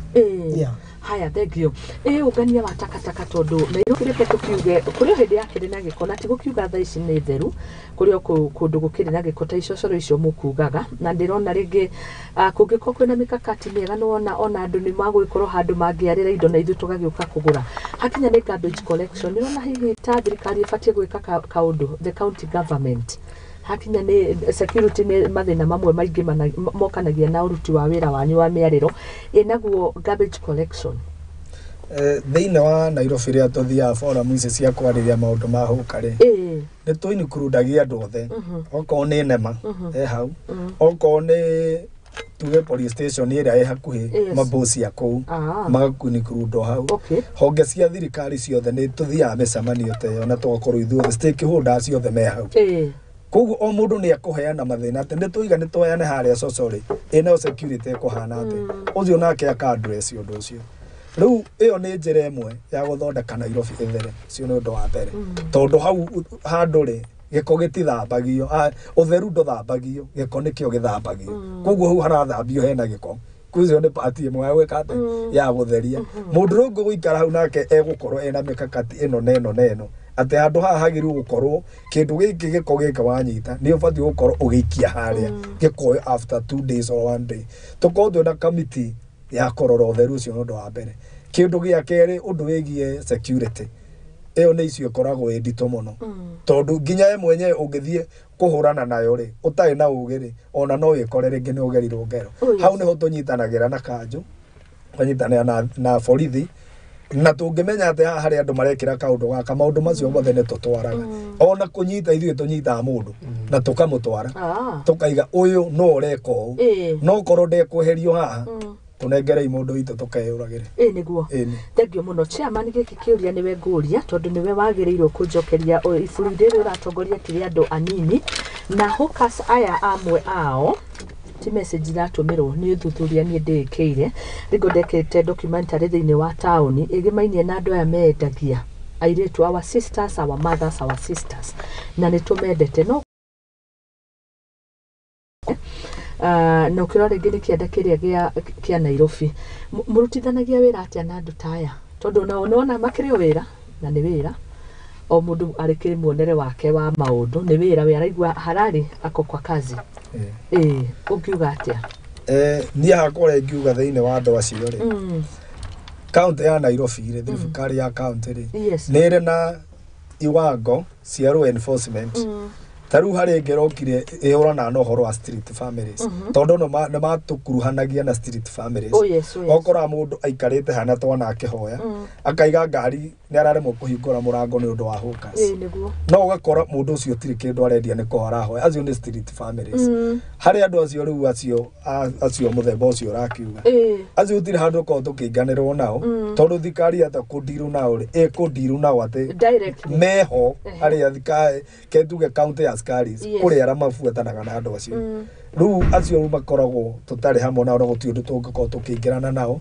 Yeah. Haya, thengio. Ĩ ũngania wa takataka, tondũ Nairobi reke tũkiuge kũrĩ o hĩndĩ yakĩrĩ na gĩko na ti gũkiuga thaa ici nĩ theru, kũrĩ o kũndũ gũkĩrĩ na gĩko ta icocoro icio mũkugaga, na ndĩrona rĩngĩ kũngĩkorwo kwĩna mikakati mĩega nĩwona ona andũ nĩ magũgĩkorwo handũ mangĩarĩra indo na ithuĩ tũgagĩũka kũgũra. Hakinya nĩ garbage collection, nĩrona hihi ta thirikari ĩbatiĩ gwĩka kaũndũ, the county government, hakinya nĩ security nĩ mathĩna mamwe maingĩ mokanagia na ũruti wa wĩra wanyu wa mĩarĩro ĩnaguo garbage collection. Thĩinĩ wa Nairobi rĩrĩa tũthiaga forum ici cia kwarĩria maũndũ ma hũka rĩ, nĩ tũincludagia andũ othe, okorwo nĩ nema e hau, okorwo nĩ tuge police station ĩrĩa ĩ hakuhĩ, mabosi a kũu magakuinclude hau. Honge cia thirikari ciothe nĩ tũthiaga mĩcemanio ta ĩyo na tũgakorwo ithuothe stakeholders ciothe me hau. Koguo o mũndũ nĩ ekũheana mathĩna atĩ nĩ tũiga nĩ tũheane harĩa cocorĩ ĩnayo security ĩkũhana atĩ ũcio nake aka address ũndũ ũcio. Rĩu ĩyo nĩ njĩra ĩmwe ya gũthondeka Nairobi ĩthere. Ũcio nĩ ũndũ wa mbere, tondũ hau handũ rĩ gĩko gĩtithambagio, ũtheru ndũthambagio, gĩko nĩkĩo gĩthambagio. Koguo hau harathambio hena gĩko, kũcio nĩ part ĩmwe ya gwĩka atĩ ya gũtheria. Mũndũ ũrĩa ũngĩ gũikara hau nake egũkorwo ena mĩkakati ĩno na ĩno na ĩno atĩ handũ haha hagĩrĩirwo gũkorwo kĩndũ gĩkĩ, gĩko gĩkĩ wanyita nĩ ũbatiĩ gũkorwo ũgĩikia harĩa gĩkoyo after 2 days or one day. Tũkorwo twĩna committee ya kũrora ũtheru ũcio nĩ ũndũ wa mbere. Kĩndũ gĩa kerĩ, ũndũ wĩgiĩ security, ĩyo nĩ icio ĩkoragwo ĩ nditũ mũno, tondũ nginya we mwenyewe ũngĩthiĩ kũhũrana nayo rĩ ũtarĩ na ũgĩ rĩ, ona no wĩkore rĩngĩ nĩ ũgerirwo ngero. Oh, yes. Hau nĩho tũnyitanagĩra na kanjũ, tũkanyitanĩra na borithi, na tũngĩmenya atĩ haha harĩ andũ marekĩra kaũndũ gaka, maũndũ macio mothe nĩ tũtwaraga. Ona kũnyita ithuĩ tũnyitaga mũndũ na tũkamũtwara, tũkaiga ũyũ no ũreka ũũ, no korwo ndekweherio haha, tũnengerei mũndũ witũ tũkeyũragĩre. Ĩ nĩguo. Ĩni. Thengio mũno, chairman. Gĩkĩ kĩũria nĩwe ngũria tondũ nĩwe wagĩrĩirwo kũnjokeria. Iburi rĩrĩ ũratongoria ti rĩa andũ anini na hawkers aya amwe ao ti message iratũmĩrwo nĩ ũthuthuria niĩ ndĩĩkĩire rĩngĩ ndekĩte documentary thĩinĩ wa taũni ĩgĩmainie na andũ aya mendagia airĩtu, our sisters, our mothers, our sisters, na nĩ tũmendete no na ũkĩrora rĩngĩ nĩ kĩanda kĩrĩa kĩa Nairobi. Mũrutithanagia wĩra atĩa na andũ ta aya, tondũ nao nĩwona makĩrĩ o wĩra na nĩ wĩra o mũndũ arĩ kĩrĩ muonere wake wa maũndũ nĩ wĩra we araigua harari ako kwa kazi. Ĩĩ, ũngiuga atĩa? Niĩ hakwa ũrĩa ingiuga thĩinĩ wa andũ acio rĩ, kaunti ya Nairobi rĩ, thirikari ya kaunti rĩ, nĩ ĩrĩ na iwango cia law enforcement. Ta rĩu harĩ ĩngĩ ĩrokire ĩhũranaga na ũhoro wa street families, tondũ nĩ matũkuruhanagia na street families. Oh yes, oh yes. Okora mũndũ aikarĩte hana twana akĩhoya, akaiga ngari, nĩ araremwo kũhingũra mũrango nĩ ũndũ wa hawkers. Ĩĩ nĩguo. No ũgakora mũndũ ũcio tirĩ kĩndũ arendia, nĩ kũhoya arahoya. Acio nĩ street families. Harĩ andũ acio rĩu acio acio mũthemba ũcio ũrakiuga, acio gũtirĩ handũ ũkorwo tũkĩinganĩrwo nao, tondũ thirikari ata kũndiru nao rĩ, ĩkũndiru nao atĩ Directly. meho arĩa ketuge county askaris, kũrĩ arĩa mabuatanaga na andũ acio. Rĩu acio rĩu makoragwo tũtarĩ hamwe nao, na gũtirĩ ũndũ tũngĩkorwo tũkĩingĩrana nao,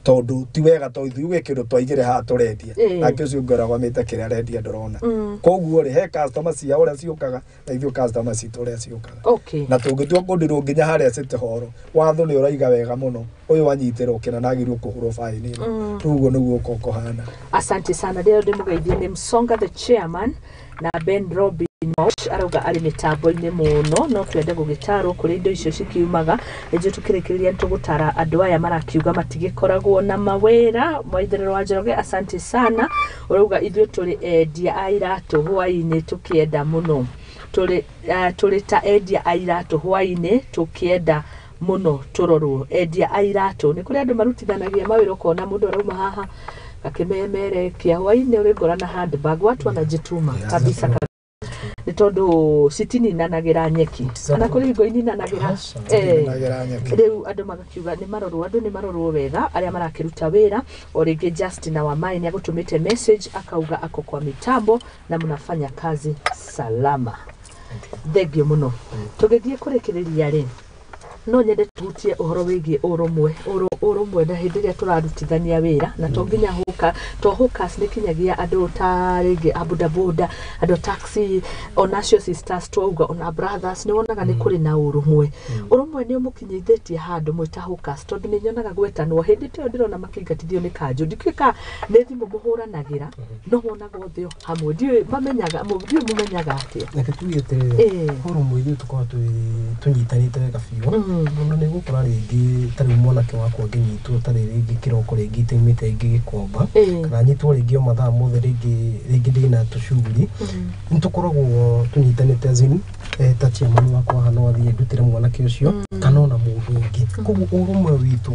tondũ ti wega, to ithuĩ gwĩ kĩndũ twaigire haha tũrendia, nake ũcio ũngĩ ũragwamĩte kĩrĩa arendia ndũrona. Koguo rĩ, he customer ciao ũrĩa ciũkaga, na ithuĩ customer citũ ũrĩa ciũkaga. Na tũngĩtua kũndirwo nginya harĩa City Hall, watho nĩ ũraiga wega mũno, ũyũ anyitĩrwo kĩna na agĩrĩirwo kũhũrwo baĩni ĩno. Rĩu ũguo nĩguo ũkorwo kũhana. Asante sana. Rĩo ndĩmũgeithie nĩ Msonga the chairman na Ben Robin Mosh arauga arĩ mĩtambo-inĩ mũno, no twende gũgĩtarwo kũrĩa indo icio cikiumaga. Nĩnjũĩ tũkĩrĩkĩrĩria nĩ tũgũtara andũ aya marakiuga matigĩkoragwo na mawĩra. Mwaitherero wa Njoroge, asante sana. Ũrauga ithuĩ tũrĩ endia a iratũ hwaĩ-inĩ tũkĩenda mũno, tũrĩ ta endia a iratũ hwaĩ-inĩ tũkĩenda mũno tũrorwo. Endia a iratũ nĩ kũrĩ andũ marutithanagia mawĩra, ũkona mũndũ arauma haha akĩmemerekia hwaĩ-inĩ ũrĩngora na handbag, watu wanajituma kabisa kabisa, nĩ tondũ citininanagĩra nyeki kana kũrĩ hingo ininanagĩra. Aca. Tininanagĩra nyeki. Rĩu andũ magakiuga nĩ marorwo, andũ nĩ marorwo wega arĩa marakĩruta wĩra. O rĩngĩ Justin Wamai nĩ agũtũmĩte message akauga ako kwa mitambo na mnafanya kazi salama. Thengio mũno. Tũgĩthiĩ kũrĩkĩrĩria rĩ, no nyende tuhutie ũhoro wĩgiĩ ũrũmwe, ũrũmwe na hĩndĩ ĩrĩa tũrarutithania wĩra, na to nginya hũka to hawkers, nĩ kinyagia andũ ta rĩngĩ a bodaboda, andũ a taxi, ona acio sisters twauga, ona brothers, nĩ wonaga nĩ kũrĩ na ũrũmwe. Ũrũmwe nĩ ũmũkinyithĩtie handũ mwĩ ta hawkers? Tondũ nĩ nyonaga gwetanwo hĩndĩ ta ĩyo ndĩrona makĩingatithio nĩ kanjũ, ndikĩũĩ ka nĩ thimũ mũhũranagĩra, no wonaga othe o hamwe, ndiũĩ mamenyaga, ndiũĩ mũmenyaga atĩa. Reke tuge atĩrĩrĩ, ũrũmwe ithuĩ tũkoragwo tũnyitanĩte wega biũ, tondũ nĩ gũkora rĩngĩ ta rĩu mwanake wakwa angĩnyitwo tarĩ rĩngĩ kĩroko, rĩngĩ itaumĩte rĩngĩ gĩkomba, kana nyitwo rĩngĩ o mathaa mothe, rĩngĩ ndĩna tũcuguri, nĩ tũkoragwo tũnyitanĩte, as in, ta chairman wakwa haha no athiĩ ndutĩre mwanake ũcio kana ona mũndũ ũngĩ. Koguo ũrũmwe witũ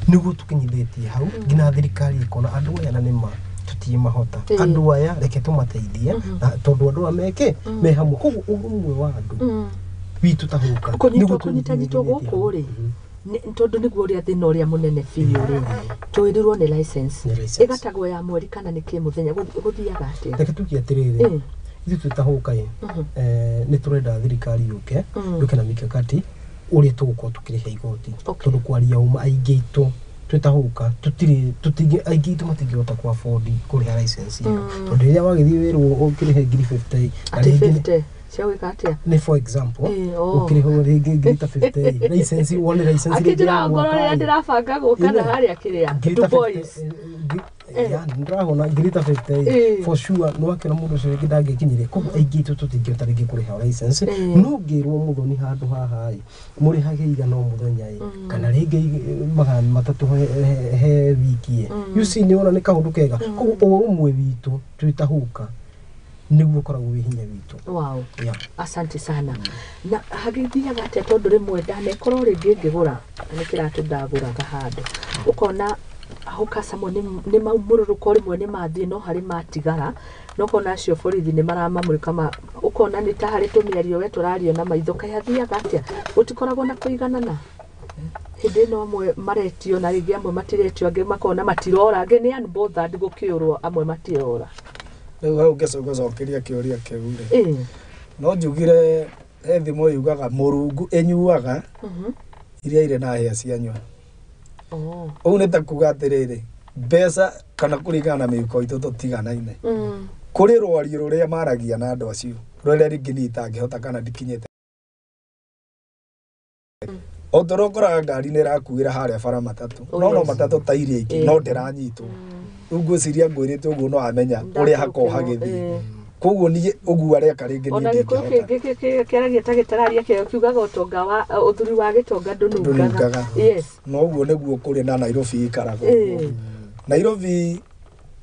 nĩguo tũkinyithĩtie hau nginya thirikari ĩkona andũ aya na nĩma tũtimahota, andũ aya reke tũmateithie, na tondũ andũ aya meke me hamwe. Koguo ũrũmwe wa andũ witũ ta hũka Kũnyitwo nĩguo kũnyitanyitwo tũnyitithĩtie. Gũkũ rĩ, tondũ nĩguo ũrĩa thĩna ũrĩa mũnene biũ rĩ, twĩrirwo nĩ license. Nĩ license. Ĩgatagwo ya mweri kana nĩ kĩmũthenya? Gũthiaga atĩa? Reke tuge atĩrĩrĩ, ithuĩ twĩ ta hũka ĩ, nĩ tũrenda thirikari yũke, yũke na mikakati ũrĩa tũgũkorwo tũkĩrĩha igoti, tondũ kwaria ũma aingĩ aitũ twĩ ta hũka tũtirĩ tũtingĩ, aingĩ aitũ matingĩhota ku afford kũrĩha license ĩyo, tondũ rĩrĩa wagĩthiĩ wĩrwo ũkĩrĩhe ngiri 50 na Atĩ rĩngĩ 50 cia gwĩka atĩa? Nĩ for example, Oh. ũkĩrĩhwo rĩngĩ ngiri ta 50 license, wone license rĩngĩ ya Akĩnjĩra ngorwo mwaka rĩrĩa ĩ. ndĩrabanga gũka na Ine. harĩa kĩrĩa Ngiri ta Du Boys. 50, yani ndĩrahona ngiri ta 50 for sure nĩ wakĩona mũndũ ũcio rĩngĩ ndangĩkinyire. Koguo aingĩ aitũ tũtingĩhota rĩngĩ kũrĩha license. No ngĩrwo mũthoni handũ haha ĩ, mũrĩhage igana o mũthenya ĩ, kana rĩngĩ 300 he wiki ĩ, you see, nĩ wona nĩ kaũndũ kega. Koguo ũrũmwe witũ twĩ ta hũka nĩguo ũkoragwo wĩ hinya witũ. Wow. Yeah. Asante sana. Na hagĩthiaga atĩa? Tondũ rĩmwe ndanekorwo rĩngĩ ngĩgũra nĩ kĩratũ ndagũraga handũ, ũkona hawkers amwe nĩ maumũrũrũko, rĩmwe nĩ mathiĩ no harĩ matigara, no ũkona acio borithi nĩ maramamũrĩka ũkona nĩ ta harĩ tũmĩario we tũrario na maitho. Kaĩ hathiaga atĩa? Gũtikoragwo na kũiganana hĩndĩ ĩno, amwe maretio na rĩngĩ amwe matiretio, angĩ makona matirora, angĩ nĩ unbothered gũkĩũrwo, amwe matirora. Rĩu hau ngĩcokeria kĩũria kĩu rĩ, no njugire he thimo yugaga mũrungu ĩnyuaga iria irĩ na hĩa cianyua. Ũũ nĩ ta kuga atĩrĩrĩ, mbeca kana kũringana na mĩhuko itũ tũtiganaine. Kũrĩ rwario rũrĩa maragia na andũ acio rũrĩa rĩngĩ niĩ itangĩhota kana ndikinyĩte, o ta ũrĩa ũkoraga ngari nĩ ĩrakuĩra harĩa bara matatũ, no no matatũ ta iria ingĩ, no ndĩranyitwo. Rĩu ngwĩciria ngwĩrĩte ũguo no amenya ũrĩa hakoragwo hagĩthiĩ. Koguo niĩ ũguo areka rĩngĩ niĩ Ona gĩkũyũ ndingĩhota. kĩngĩ kĩaragia ta gĩtararia kĩo kiugaga ũtonga wa ũthuri wa gĩtonga ndũnungaga. Ndũnungaga. Yes. No ũguo nĩguo kũrĩ na Nairobi ĩikaraga ũguo. Nairobi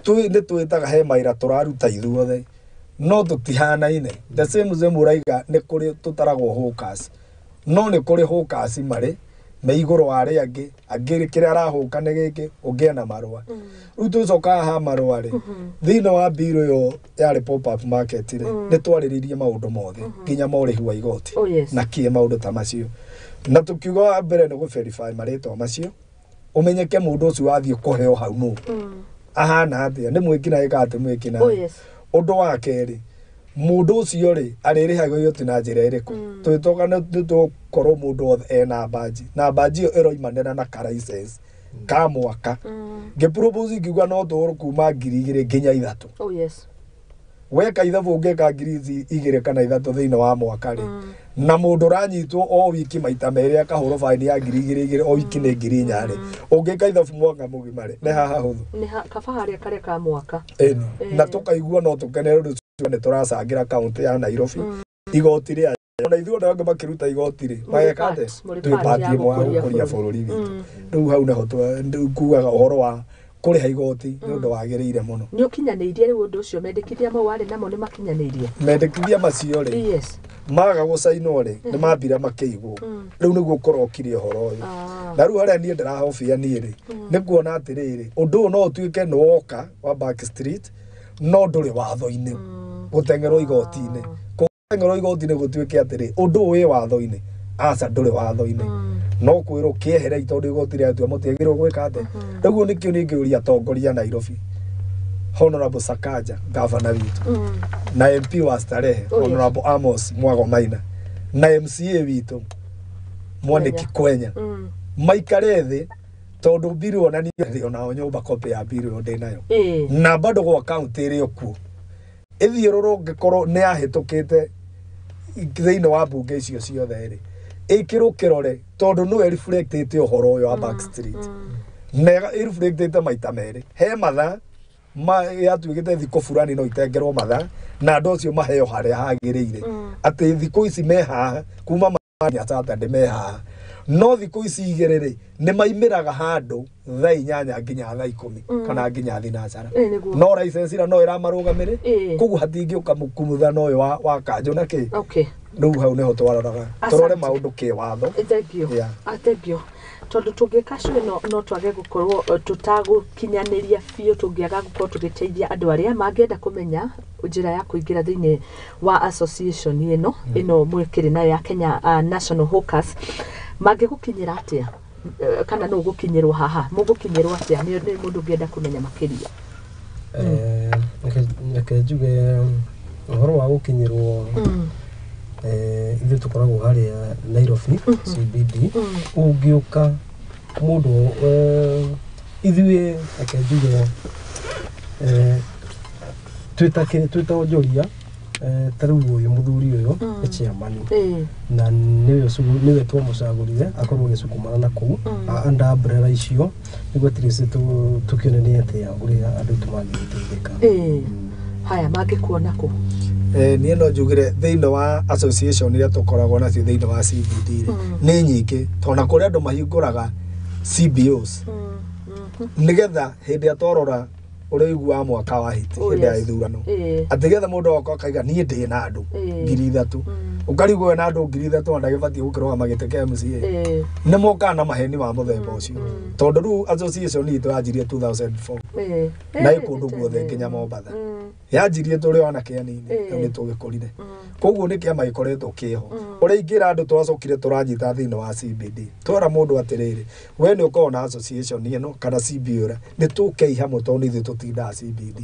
nĩ twĩtaga he mawĩra tũraruta ithuothe, No tũtihanaine, the same same ũraiga nĩ kũrĩ tũtaragwo hawkers, no nĩ kũrĩ hawkers marĩ me igũrũ wa arĩa angĩ, angĩ kĩrĩa arahũka nĩ gĩkĩ, ũngĩ ena marũa. Rĩu tũcokaga ha marũa rĩ, thĩinĩ wa bill ĩyo yarĩ pop up market rĩ, nĩ twarĩrĩirie maũndũ mothe nginya ma ũrĩhi wa igoti Oh, yes. na kĩ maũndũ ta macio, na tũkiuga wa mbere nĩ gũ-verify marĩtwa macio, ũmenyeke mũndũ ũcio wathiĩ kũheo hau nũ, ahana atĩa, nĩ mwĩkinaĩ kana ti mwĩkinaĩ. Oh, yes. Ũndũ wa kerĩ, mũndũ ũcio rĩ, arĩrĩhagwo igoti na njĩra ĩrĩkũ? Twĩtoga nĩ tũkorwo mũndũ wothe ena mbanji, na mbanji ĩyo ĩroimanĩra na ka license ka mwaka. Ngĩ-propose ngiuga no tũgũrũ kuma 2000 nginya 3. Oh, yes. Weka ithabu, ũngĩka ngiri ici igĩrĩ kana ithatũ thĩinĩ wa mwaka rĩ, na mũndũ ũranyitwo o wiki maita merĩ akahũrwo baini ya ngiri igĩrĩ igĩrĩ o wiki, nĩ 4000 rĩ, ũngĩka ithabu mwaka mũgima rĩ, nĩ haha hũthũ. Nĩ kaba harĩa karĩa ka mwaka. Ĩni, na tũkaigua no tũkenere rĩu nĩ tũracangĩra kaunti ya Nairobi igoti rĩa, ona ithuĩ andũ angĩ makĩruta igoti rĩ, mageka atĩa? Mũrĩ Twĩ part ya part ĩmwe ya gũkũria gũkũria bũrũri. bũrũri witũ. Rĩu hau nĩho kugaga ũhoro wa kũrĩha igoti nĩ ũndũ wagĩrĩire mũno. Nĩ ũkinyanĩirie rĩu ũndũ ũcio? Mendekithia mau warĩ namo nĩ makinyanĩirie? Mendekithia macio rĩ, maga gũcainwo rĩ, nĩ mambire makĩigwo. Rĩu nĩguo kũrokire ũhoro ũyũ. Na rĩu harĩa niĩ ndĩrahobia niĩ rĩ, nĩ kuona atĩrĩrĩ, ũndũ ũyũ no ũtuĩke nĩ woka wa back street, no ndũrĩ watho-inĩ gũteng'erwo igoti-inĩ. Gũteng'erwo igoti-inĩ gũtuĩke atĩrĩ ũndũ ũyũ wĩ watho-inĩ, aca, ndũrĩ watho-inĩ, no kwĩrwo kĩeherei tondũ igoti rĩatua mũtiagĩrĩirwo gwĩka atĩa. Rĩu nĩkĩo ningĩũria atongoria a Nairobi, Honorable Sakaja, gavana witũ, na MP wa Starehe, Oh, yes. Honorable Amos Mwago Maina, na MCA witũ Mwaniki Kwenya, maikare thĩ, tondũ bill ona niĩ onao nyũmba copy ya bill ĩyo ndĩ nayo, na bado gwa kaunti ĩrĩ o kuo ĩthiũrũrwo, ngĩkorwo nĩ yahĩtũkĩte thĩinĩ wa mbunge icio ciothe rĩ, ĩkĩrwo kĩrore, tondũ nĩwe reflectĩte ũhoro ũyũ wa back street na ĩreflectĩte maita merĩ. He mathaa ma yatuĩkĩte thikũ fulani no itengerwo mathaa na andũ acio maheo harĩa hagĩrĩire, atĩ thikũ ici me haha kuma nginya Saturday me haha, no thikũ ici igĩrĩ rĩ, nĩ maimĩraga handũ thaa 8 nginya thaa 10 kana nginya thinacara. Nĩguo. No license ira no ĩramarũgamĩrĩ, koguo hatingĩũka mũkumuthano ũyũ wa kanjũ na kĩ. Rĩu hau nĩho twaroraga tũrore maũndũ kĩwatho. Thank you. Ah, thank you, tondũ tũngĩka cio ĩno no twage gũkorwo tũtagũkinyanĩria biũ, tũngĩaga gũkorwo tũgĩteithia andũ arĩa mangĩenda kũmenya njĩra ya kũingĩra thĩinĩ wa association ĩno mwĩkĩrĩ nayo ya Kenya National Hawkers. Mangĩgũkinyĩra atĩa? Kana nũ ũgũkinyĩrwo haha, mũgũkinyĩrwo atĩa nĩ mũndũ ũngĩenda kũmenya makĩria? Reke njuge ũhoro wa gũkinyĩrwo, ithuĩ tũkoragwo harĩa Nairobi CBD. Ũngĩũka mũndũ, ithuĩ reke njuge, twĩta onjoria, ta rĩu ũyũ mũthuri ũyũ nĩ chairman, na nĩwe twamũcagũrire akorwo agĩcukumana na kũu under umbrella icio, nĩguo at least tũkĩone nĩ atĩa ũrĩa andũ aitũ mangĩgĩteithĩka. Haya, mangĩkuona kũ? Niĩ no njugire thĩinĩ wa association iria tũkoragwo nacio thĩinĩ wa CBD rĩ, nĩ nyingĩ, tondũ na kũrĩ andũ mahingũraga CBOs, nĩgetha hĩndĩ ĩrĩa twarora ũrĩa ũiguaga mwaka wa hiti hĩndĩ ya ithurano, atĩ getha mũndũ agoka akaiga niĩ ndĩ na andũ 3000, ũkarigwo we na andũ 3000 ona ndagĩbatiĩ gũkĩrũgama gĩtĩ kĩa MCA. Nĩ mokaga na maheni ma mũthemba ũcio, tondũ rĩu association itũ yanjirie 2004 na ĩ kũndũ guothe nginya Mombatha. Yanjirie tũrĩ o anake anini, rĩu nĩ tũgĩkũrire, koguo nĩ kĩama gĩkoretwo kĩho. Ũrĩa ingĩra andũ twacokire tũranyita thĩinĩ wa CBD, twera mũndũ atĩrĩrĩ, we nĩ ũkoragwo na association ĩno kana CBO ĩra, nĩ tũkei hamwe, tondũ nĩ ithuĩ tũtindaga CBD,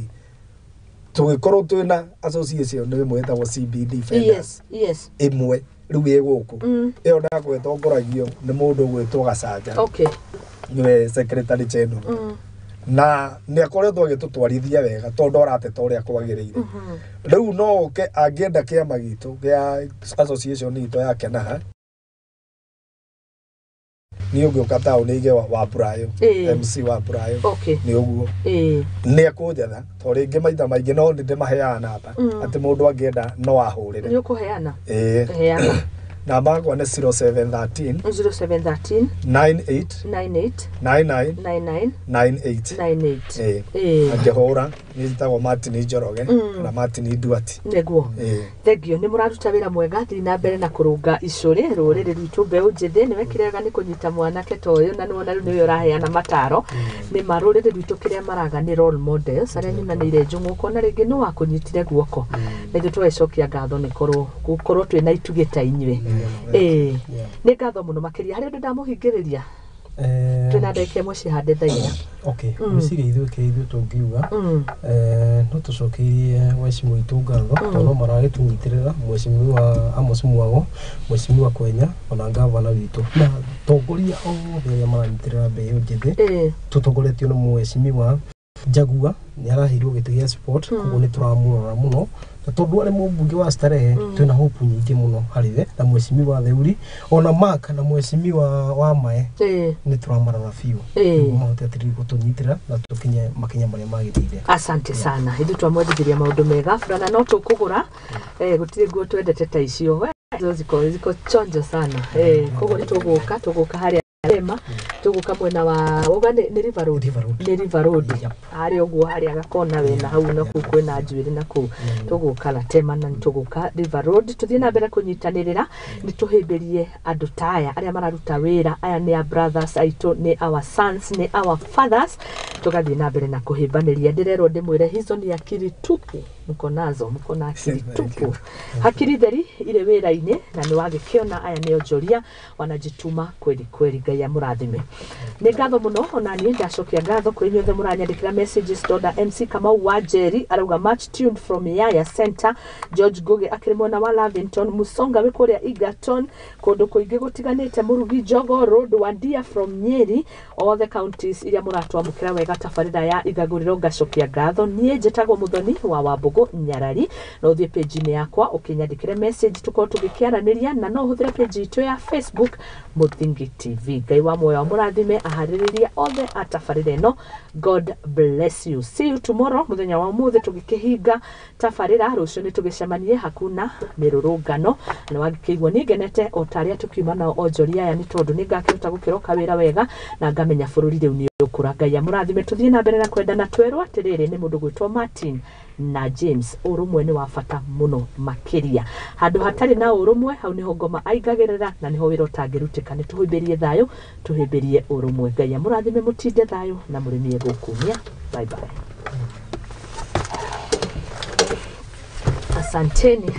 tũgĩkorwo twĩna association ĩmwe ĩtagwo CBD Vendors ĩmwe rĩu ĩ gũkũ. Ĩyo ndakwa ĩtongoragio nĩ mũndũ ũgwĩtwo Gacanja, nĩwe secretary general, na nĩ akoretwo agĩtũtwarithia wega tondũ arateta ũrĩa kwagĩrĩire. Rĩu no oke angĩenda kĩama gitũ gĩa association itũ ya Kenaha, niĩ ũngĩũka taũni ige wa Brayo, MC wa Brayo, nĩ ũguo nĩ ekũnjetha, to rĩngĩ maita maingĩ no nĩ ndĩmaheaga namba, atĩ mũndũ angĩenda no ahũrĩre. Nĩ ũkũheana? Ĩĩ. Heana. Namba yakwa nĩ 0713 0713 98 98 99 99 98. 98. Ĩĩ. Angĩhũra Niĩ njĩtagwo Martin Njoroge kana Martin Nduati. Nĩguo. Thengio, nĩ mũraruta wĩra mwega, thiĩ na mbere na kũrũnga icũrĩ rũrĩrĩ rwitũ mbeũ njĩthĩ. Nĩ wekire wega nĩ kũnyita mwanake ta ũyũ, na nĩwona rĩu nĩwe ũraheana mataro. Nĩ ma rũrĩrĩ rwitũ kĩrĩa maraga nĩ role models arĩa nyunanĩire njũng'ũ, ũkona rĩngĩ nĩ wakũnyitire guoko, na ithuĩ tũgagĩcokia ngatho nĩ korwo gũkorwo twĩna itugĩ ta inyuĩ. Ĩĩ, nĩ ngatho mũno makĩria. Harĩ ũndũ ndamũhingĩrĩria? Twĩna ndagĩka ĩmwe cihande thaa inya. Okay, gwĩciria ithuĩ kĩrĩa ithuĩ tũngiuga, no tũcokeirie wecimu witũ ngatho tondũ no maragĩtũnyitĩrĩra, mwecimiwa Amos Mwago, mwecimiwa Kwenya, ona gavana witũ na tongoria othe arĩa maranyitĩrĩra mbeũ njĩthĩ, tũtongoretio nĩ mwecimiwa Njagua. Nĩ araheirwo gĩtĩ gĩa sport, koguo nĩ tũramũrora mũno, na tondũ arĩ mũmbunge wa Starehe twĩna hope nyingĩ mũno harĩ we, na mwecimiwa Theuri, ona Mark, na mwecimiwa wa Mae, nĩ tũramarora biũ nĩguo mahote atĩrĩrĩ gũtũnyitĩrĩra na tũkinye makinya marĩa magĩrĩire. Asante sana. Ithuĩ twamwendithĩria maũndũ mega. Burana no tũkũgũra, gũtirĩ nguo twendete ta icio. We, hizo ziko chonjo sana. Koguo nĩ tũgũka harĩa tema, tũgũka mwena wa uga nĩ River Road. River Road. Nĩ River Road. Yep. Harĩa ũguo, harĩa gakona wena hau na kũu kwĩna njuĩrĩ na kũu tũgũka Latema, na nĩ tũgũka River Road. Tũthiĩ na mbere kũnyitanĩrĩra, nĩ tũhĩmbĩrie andũ ta aya arĩa mararuta wĩra. Aya nĩ a brothers aitũ, nĩ our sons, nĩ our fathers. Tũgathiĩ na mbere na kũhĩmbanĩria. Ndĩrerwo ndĩmwĩre hizo ni akili tupu mko nazo, mko na akili Thank tupu, you. hakiri theri irĩ wĩra-inĩ, na nĩ wagĩkĩona aya nĩ onjoria wanajituma kweli kweli. Ngai amũrathime. Nĩ ngatho mũno. Ona niĩ ndacokia ngatho kwĩ inyuothe mũranyandĩkĩra messages. Donda MC Kamau wa Njeri arauga much tuned from Yaya Center. George Ngugi akĩrĩ mwena wa Lavington, Musonga wĩ kũrĩa Egerton, kũndũ kũingĩ gũtiganĩte, Mũrugi Jogo Road, Wandia from Nyeri, all the counties iria mũratwamũkĩra wega tabarĩra ya Igagũrĩro, ngacokia ngatho. Niĩ njĩtagwo Mũthoni wa Wambũgũ Nyarari. No ũthiĩ page-inĩ yakwa ũkĩnyandĩkĩre message, tũkorwo tũgĩkĩaranĩria, na no ũhũthĩre page itũ ya Facebook, Mũthingi TV. Ngai wa muoyo amũrathime, aharĩrĩria othe a tabarĩra ĩno. God bless you, see you tomorrow. Mũthenya wa ũmũthĩ tũgĩkĩhinga tabarĩra, rũciũ nĩ tũgĩcemanie hakuna mĩrũrũngano. Na wangĩkĩigua niĩ ngenete o ta arĩa tũkiuma nao onjoria aya, nĩ tondũ nĩ ngakĩhota gũkĩroka wĩra wega na ngamenya bũrũri rĩu nĩ ũkũra. Ngai amũrathime, tũthiĩ na mbere na kwendana. Twerwo atĩrĩrĩ, nĩ mũndũ gwĩtwo Martin na James, ũrũmwe nĩ wa bata mũno makĩria. Handũ hatarĩ na ũrũmwe, hau nĩho ngoma aingagĩrĩra na nĩho wĩra ũtangĩrutĩka. Nĩ tũhĩmbĩrie thayũ, tũhĩmbĩrie ũrũmwe. Ngai amũrathime, mũtinde thayũ na mũrĩmie gũkumia. Bye bye, asanteni.